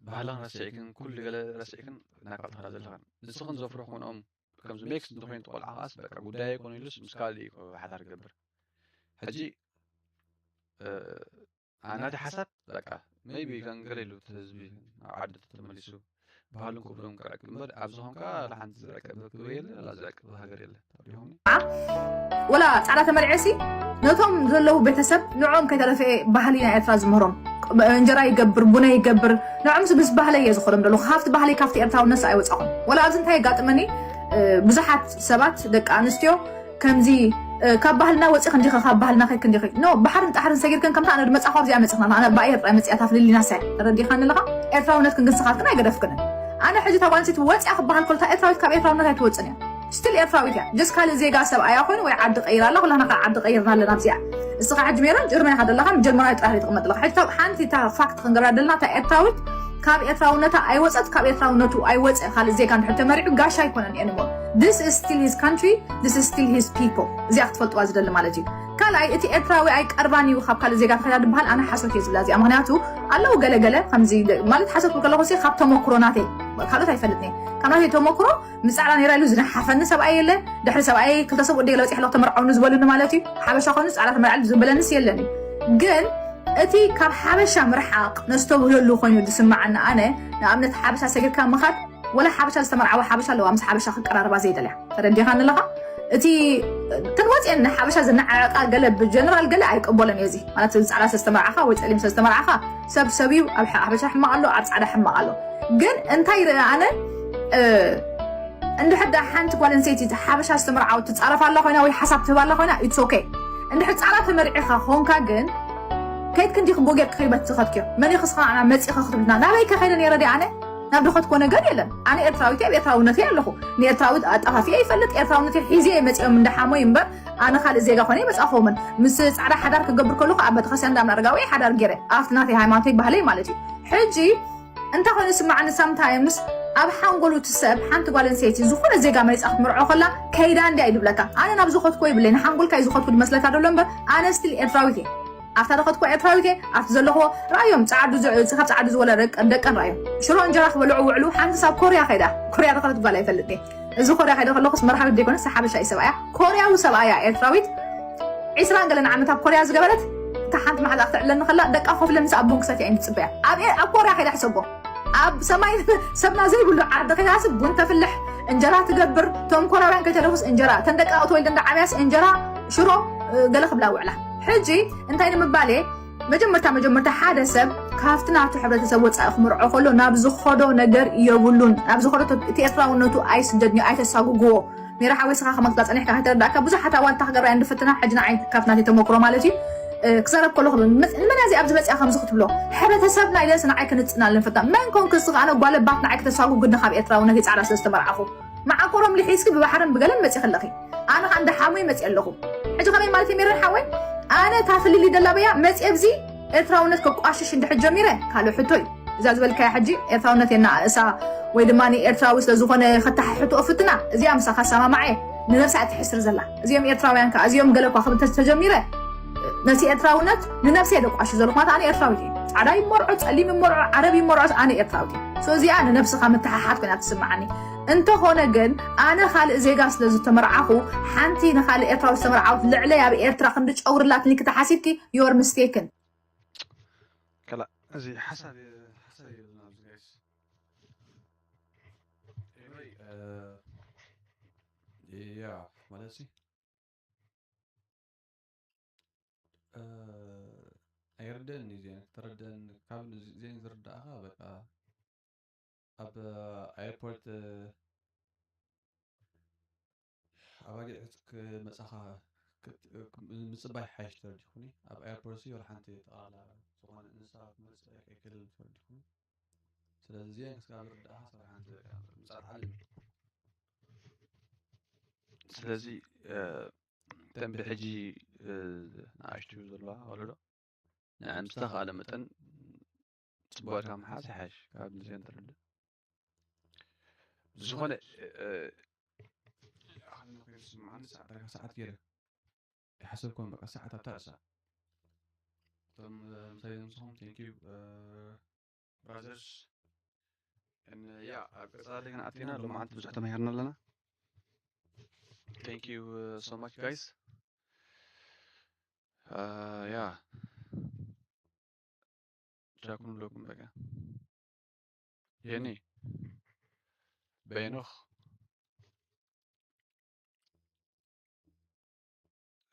ባህልን ረሲዕክን ኩሉ ገለ ረሲዕክን እናቃልትኻ ዘለኻን ንስኽን ዘፍርኹ ንኦም ከምዚ ሜክስ እንተኮይኑ ቆልዓ ከዓስ በቃ ጉዳይ ኣይኮነ ኢሉስ ምስ ካልእ እዩ ሓዳር ይገብር ሕጂ ናቲ ሓሳብ በቃ maybe ገንገለ ኢሉ እቲ ህዝቢ ናብ ዓዲ ተመሊሱ ባህሉን ክብሩን ክዕቅብ እምበር ኣብዚ ኾንካ ላሓንቲ ዝዕቅብ ክብሪ የለ ላ ዝዕቅብ ሃገር የለ ተሪኹም ወላ ፃዕዳ ተመርዐሲ ነቶም ዘለዉ ቤተሰብ ንዕኦም ከይተረፈ ባህሊ ናይ ኤርትራ ዝምህሮም እንጀራ ይገብር ቡነ ይገብር ንዕኦም ምስ ባህለ እየ ዝኾኖም ደለኹ ካብቲ ባህሊ ካብቲ ኤርትራውነት ኣይወፃኹም ወላ ኣብዚ እንታይ የጋጥመኒ ብዙሓት ሰባት ደቂ ኣንስትዮ ከምዚ ካብ ባህልና ወፂ ክንዲኸ ካብ ባህልና ከይ ክንዲኸ ኖ ባሕርን ጣሕርን ሰጊርክን ከምታ ኣነ ድመፃ ካብዚኣ መፅኽና ኣነ ባየ ጥራይ መፅያ ታፍልሊና ሳይ ተረዲኻኒ ኣለኻ ኤርትራውነት ክንግንስኻት ግን ኣይገደፍክንን ኣነ ሕጂ እታ ጓል ኣንስተይቲ ወፂኣ ክበሃል ከሎ እታ ኤርትራዊት ካብ ኤርትራውነት ኣይትወፅን እያ ስቲል ኤርትራዊት እያ ጀስ ካልእ ዜጋ ሰብኣያ ኮይኑ ወይ ዓዲ ቀይራ ኣላ ኩላና ካብ ዓዲ ቀይርና ኣለና ኣብዚኣ እስኻ ሕጂ ሜሮን ጀርመን ኢኻ ዘለኻ ጀርመናዊ ጥራሕ ትቕመጥ ኣለኻ ሕጂ ሓንቲ እታ ፋክት ክንገብራ ደለና እታ ኤርትራዊት ካብ ኤርትራውነታ ኣይወፀት ካብ ኤርትራውነቱ ኣይወፀ ካልእ ዜጋ እንድሕር ተመሪዑ ጋሻ ኣይኮነን እየ ንሞ this is still his country this is still his people እዚኣ ክትፈልጥዋ ዝደሊ ማለት እዩ ካልኣይ እቲ ኤርትራዊ ኣይቀርባን እዩ ካብ ካልእ ዜጋ ተኸዳ ድበሃል ኣነ ሓሶት እየ ዝብላ እዚኣ ምክንያቱ ኣለዉ ገለገለ ከምዚ ማለት ሓሶት ብከለኹ ሲ ካብ ተመክሮ ናተይ ካልኦት ኣይፈልጥን እየ ካብ ናተይ ተመክሮ ምስ ፃዕዳ ነይራ ኢሉ ዝነሓፈኒ ሰብኣይ የለ ድሕሪ ሰብኣይ ክልተ ሰብ ወዲ ገለ በፂሕ ኣለኩ ተመርዓውኒ ዝበሉኒ ማለት እዩ ሓበሻ ኮይኑ ፃዕዳ ተመርዓ ዝብለንስ የለን እዩ ግን እቲ ካብ ሓበሻ ምርሓቕ ነስተብህለሉ ኮይኑ ዝስማዓኒ ኣነ ንኣብነት ሓበሻ ሰጊርካ ምኻድ ወላ ሓበሻ ዝተመርዓወ ሓበሻ ኣለዋ ምስ ሓበሻ ክቀራረባ ዘይደልያ ተረዲኻኒ ኣለኻ እቲ ተንወፅየን ሓበሻ ዝነዓቃ ገለ ብጀነራል ገለ ኣይቀበሎን እየ እዚ ማለት ፃዕዳ ሰዝተመርዓኻ ወይ ፀሊም ሰዝተመርዓኻ ሰብ ሰብ እዩ ኣብ ሓበሻ ሕማቕ ኣሎ ኣብ ፃዕዳ ሕማቕ ኣሎ ግን እንታይ ይርኢ ኣነ እንድሕር ደኣ ሓንቲ ጓል ኣንስተይቲ ሓበሻ ዝተመርዓወት ትጻረፍ ኣላ ኮይና ወይ ሓሳብ ትህብ ኣላ ኮይና፣ it's okay። እንድሕር ጻራ ተመርዒኻ ኾንካ ግን፣ ከይድ ክንዲ ክቦ ጌርክ ከይበት ዝኸድክዮ። መን ኢኺ ስኻ ንዓና መጺኻ ክትብልና? ናበይ ከ ከይደ ነይረ ድየ ኣነ? ናብ ድኸድኮ ነገር የለን። ኣነ ኤርትራዊት እየ፣ ኣብ ኤርትራውነተይ ኣለኹ። ንኤርትራዊት ኣጠፋፊ ይፈልጥ፣ ኤርትራውነተይ ሒዜ እየ መጺኦም እንደ ሓሞይ እምበር፣ ኣነ ካልእ ዜጋ ኮነ ይመጻኹምን። ምስ ጻዕዳ ሓዳር ክገብር ከለኹ ኣብ ቤተክርስትያን እንዳምና ኣረጋዊ ሓዳር ገይረ። ኣብቲ ናተይ ሃይማኖተይ ባህለይ ማለት እዩ። ሕጂ እንታይ ኮይኑ ስማዕኒ፣ ሳምታይምስ ኣብ ሓንጎሉ እቲ ሰብ ሓንቲ ጓል ኣንስተይቲ ዝኾነ ዜጋ መሪጻ ክትምርዖ ከላ ከይዳ እንድያ እዩ ድብለካ። ኣነ ናብ ዝኸድኮ ይብለይ፣ ንሓንጎልካ እዩ ዝኸድኩ ድመስለካ ደሎ እምበር፣ ኣነ ስቲል ኤርትራዊት እየ። ኣብታ ዝኸድኮ ኤርትራዊት እየ፣ ኣብቲ ዘለኹዎ ራእዮም ጻዕዱ ዝ-፣ ካብ ጻዕዱ ዝወለ ደቀን ደቀን ራእዮም። ሽሮ እንጀራ ክበልዑ ውዕሉ ሓንቲ ሳብ ኮርያ ከይዳ፣ ኮርያ ዝኸደት ጓል ኣይፈልጥ እየ። እዚ ኮርያ ከይደ ከለኹስ መርሃዊት ዘይኮነስ ሓበሻ እዩ ሰብኣያ፣ ኮርያዊ ሰብኣያ ኤርትራዊት። ዒስራን ገለን ዓመት ኣብ ኮርያ ዝገበረት፣ እታ ሓንቲ መሓዛ ክትዕለኒ ከላ ደቃ ኮፍለ ምስ ኣቦን ክሰትያ እዩ ዝጽበያ። ኣብ ኤ-፣ ኣብ ኮርያ ከይዳ ሕሰቦ። ኣብ ሰማይ ሰብና ዘይብሉ ዓዲ ከይዳስ ቡን ተፍልሕ፣ እንጀራ ትገብር፣ ቶም ኮርያውያን ከይተደፉስ እንጀራ፣ ተን ደቃ ተወልደ እንዳ ዓብያስ እንጀራ፣ ሽሮ፣ እ፣ ገለ ክብላ ውዕላ። ሕጂ እንታይ ንምባል እየ? መጀመርታ መጀመርታ ሓደ ሰብ ካብቲ ናቱ ሕብረተሰብ ወጻኢ ክምርዖ ከሎ ናብ ዝኸዶ ነገር የብሉን። ናብ ዝኸዶ ተ-፣ እቲ ኤርትራውነቱ ኣይስደድንዮ፣ ኣይተሳጉግዎ። ሜራ ሓወይ ስኻ ከማን ክላ ጸኒሕካ ከይተረዳእካ ብዙሓት ኣዋልታ ክገብራ እንድፍትና ሕጂ ንዓይ ካብቲ ናተይ ተመክሮ ማለት እዩ። እ፣ ክዛረብ ከለኹ ምን-፣ ንመን እያ እዚ ኣብዚ መጽኣ ከምዚ ክትብሎ? ሕብረተሰብና ኢለስ ንዓይ ክንጽና ኣለንፈታ። መን ኮንክ እስኻ ኣነ ጓለባት ንዓይ ክተሳጉግኒ ካብ ኤርትራውነተይ ጻዕዳ ስለ ዝተመርዓኹ? መዓኮሮም ልሒዝኪ ብባሕርን ብገለን መጺኺ ኣለኺ። ኣነ ኸኣ እንደ ሓሙይ መጺአ ኣለኹ። ሕጂ ኸመይ ማለት እዩ ሜሮን ሓወይ? ኣነ እታ ፍልልይ ደላ በያ መጺአ ኣብዚ ኤርትራውነት ከቋሽሽ እንድሕር ጀሚረ ካልእ ሕቶ እዩ። እዛ ዝበልካያ ሕጂ ኤርትራውነት የናእሳ ወይ ድማ ንኤርትራዊ ስለ ዝኾነ ከተሓሕትኦ ፍትና፣ እዚኣ ምሳኻ ሰማማዕ እየ። ንነብሳ እትሕስር ዘላ። እዚኦም ኤርትራውያን ከኣ፣ እዚኦም ገለ እኳ ክብል ተስ-፣ ተጀሚረ፣ ነቲ ኤርትራውነት ንነብሰይ እየ ደቋሹ ዘለኹ። ማለት ኣነ ኤርትራዊት እየ። ጻዕዳ ይመርዖ፣ ጸሊም ይመርዖ፣ ዓረብ ይመርዖ፣ ኣነ ኤርትራዊት እየ። ሶ እዚኣ ንነብስኻ ምትሓሓት ኮይና ትስምዓኒ። እንተኾነ ግን፣ ኣነ ካልእ ዜጋ ስለ ዝተመርዓኹ፣ ሓንቲ ንኻልእ ኤርትራዊ ዝተመርዓወት ልዕለይ ኣብ ኤርትራ ክንዲ ጨጉሪ ኣላትኒ ክትሓሲብኪ፣ you're mistaken። ከላ፣ እዚ ሓሳብ፣ ሓሳብ የብልና ኣብዚ ጋይስ። ኤኒወይ፣ እ፣ ያ፣ ማለት ሲ፣ እ፣ ኣይርደእን እዩ ዜን፣ ተረደእን፣ ካብ ዜን ዝርዳእኻ፣ በቃ፣ ኣብ ኤርፖርት፣ እ፣ ኣባጊዕ ክመጻኻ ክት-፣ ምጽባይ ሓይሽ ተረዲኹኒ። ኣብ ኤርፖርት ሲ ወላ ሓንቲ ጠቕላላ ዝኾነ እንስሳ ክመጽእ ኣይክእልን ተረዲኹኒ። ስለዚ እዚአን ክሳብ ዝርድኣኻ ሰብ ሓንቲ ምጻት ዓለም እዩ። ስለዚ፣ እ፣ እተን ብሕጂ፣ እ፣ ንኣሽቱ ዘለዋ ወለዶ ንዐን ብዝተኻእለ መጠን ጽቡቕ ኢልካ ምሓዝ ይሓይሽ፣ ካብ እዚአን ተረድእ። ብዝኾነ፣ እ፣ ኣኽሊ ኮይኑ ዝስምዓኒ ሰዓት፣ ዳርጋ ሰዓት ገይረ። ይሓሰብኩም በቃ ሰዓት ኣብታ ርእሳ። እቶም፣ እ፣ ምሳይ ዘምስኹም፣ thank you፣ እ፣ brothers። እን፣ ያ፣ ኣብ ቀጻሊ ግን ኣቲና፣ ሎማዓንቲ ብዙሕ ተማሂርና ኣለና። Thank you፣ እ፣ so much guys። እ፣ ያ። ጃኩም ለኩም በቃ። የኔ በይኖኽ፣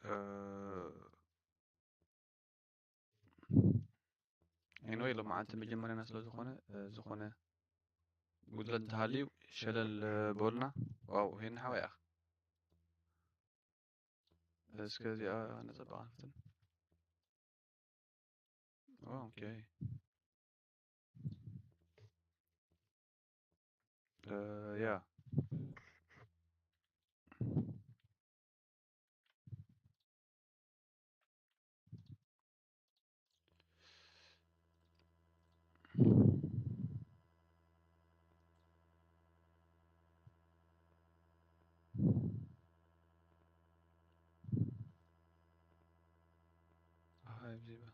እ፣ ኤኒወይ፣ ሎማዓንቲ መጀመርያና ስለ ዝኾነ፣ እ፣ ዝኾነ ጉድለት እንተሃልዩ ሸለል፣ እ፣ በሉና። ዋው፣ ሄኒ ሓወይ ኣኽ። እስከ እዚኣ ነጸብቓ ንፍትን። ኦኬ። እ፣ ያ። ኣሃይ ብዜባ።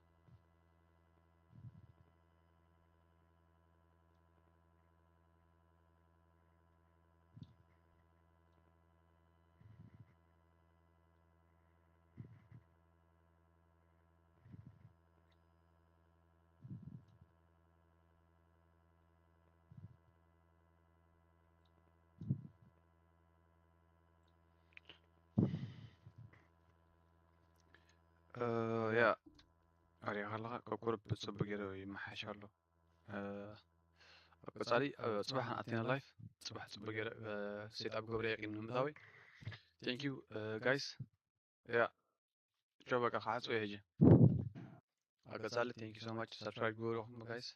እ፣ ያ፣ ኣሪኻ ኣለኻ፣ ካብ ቁሩብ ጽቡቕ ገይሩ ይመሓሽ ኣሎ። እ፣ ኣብ ቀጻሊ ኣብ ጽባሕ ኣቲና live ጽባሕ ጽቡቅ ገይረ set up ገብረ የቂን ንምታዊ thank you guys yeah ቻው በቃ ክዓጽው እየ ሕጂ ኣብ ቀጻሊ thank you so much subscribe ግበሩ guys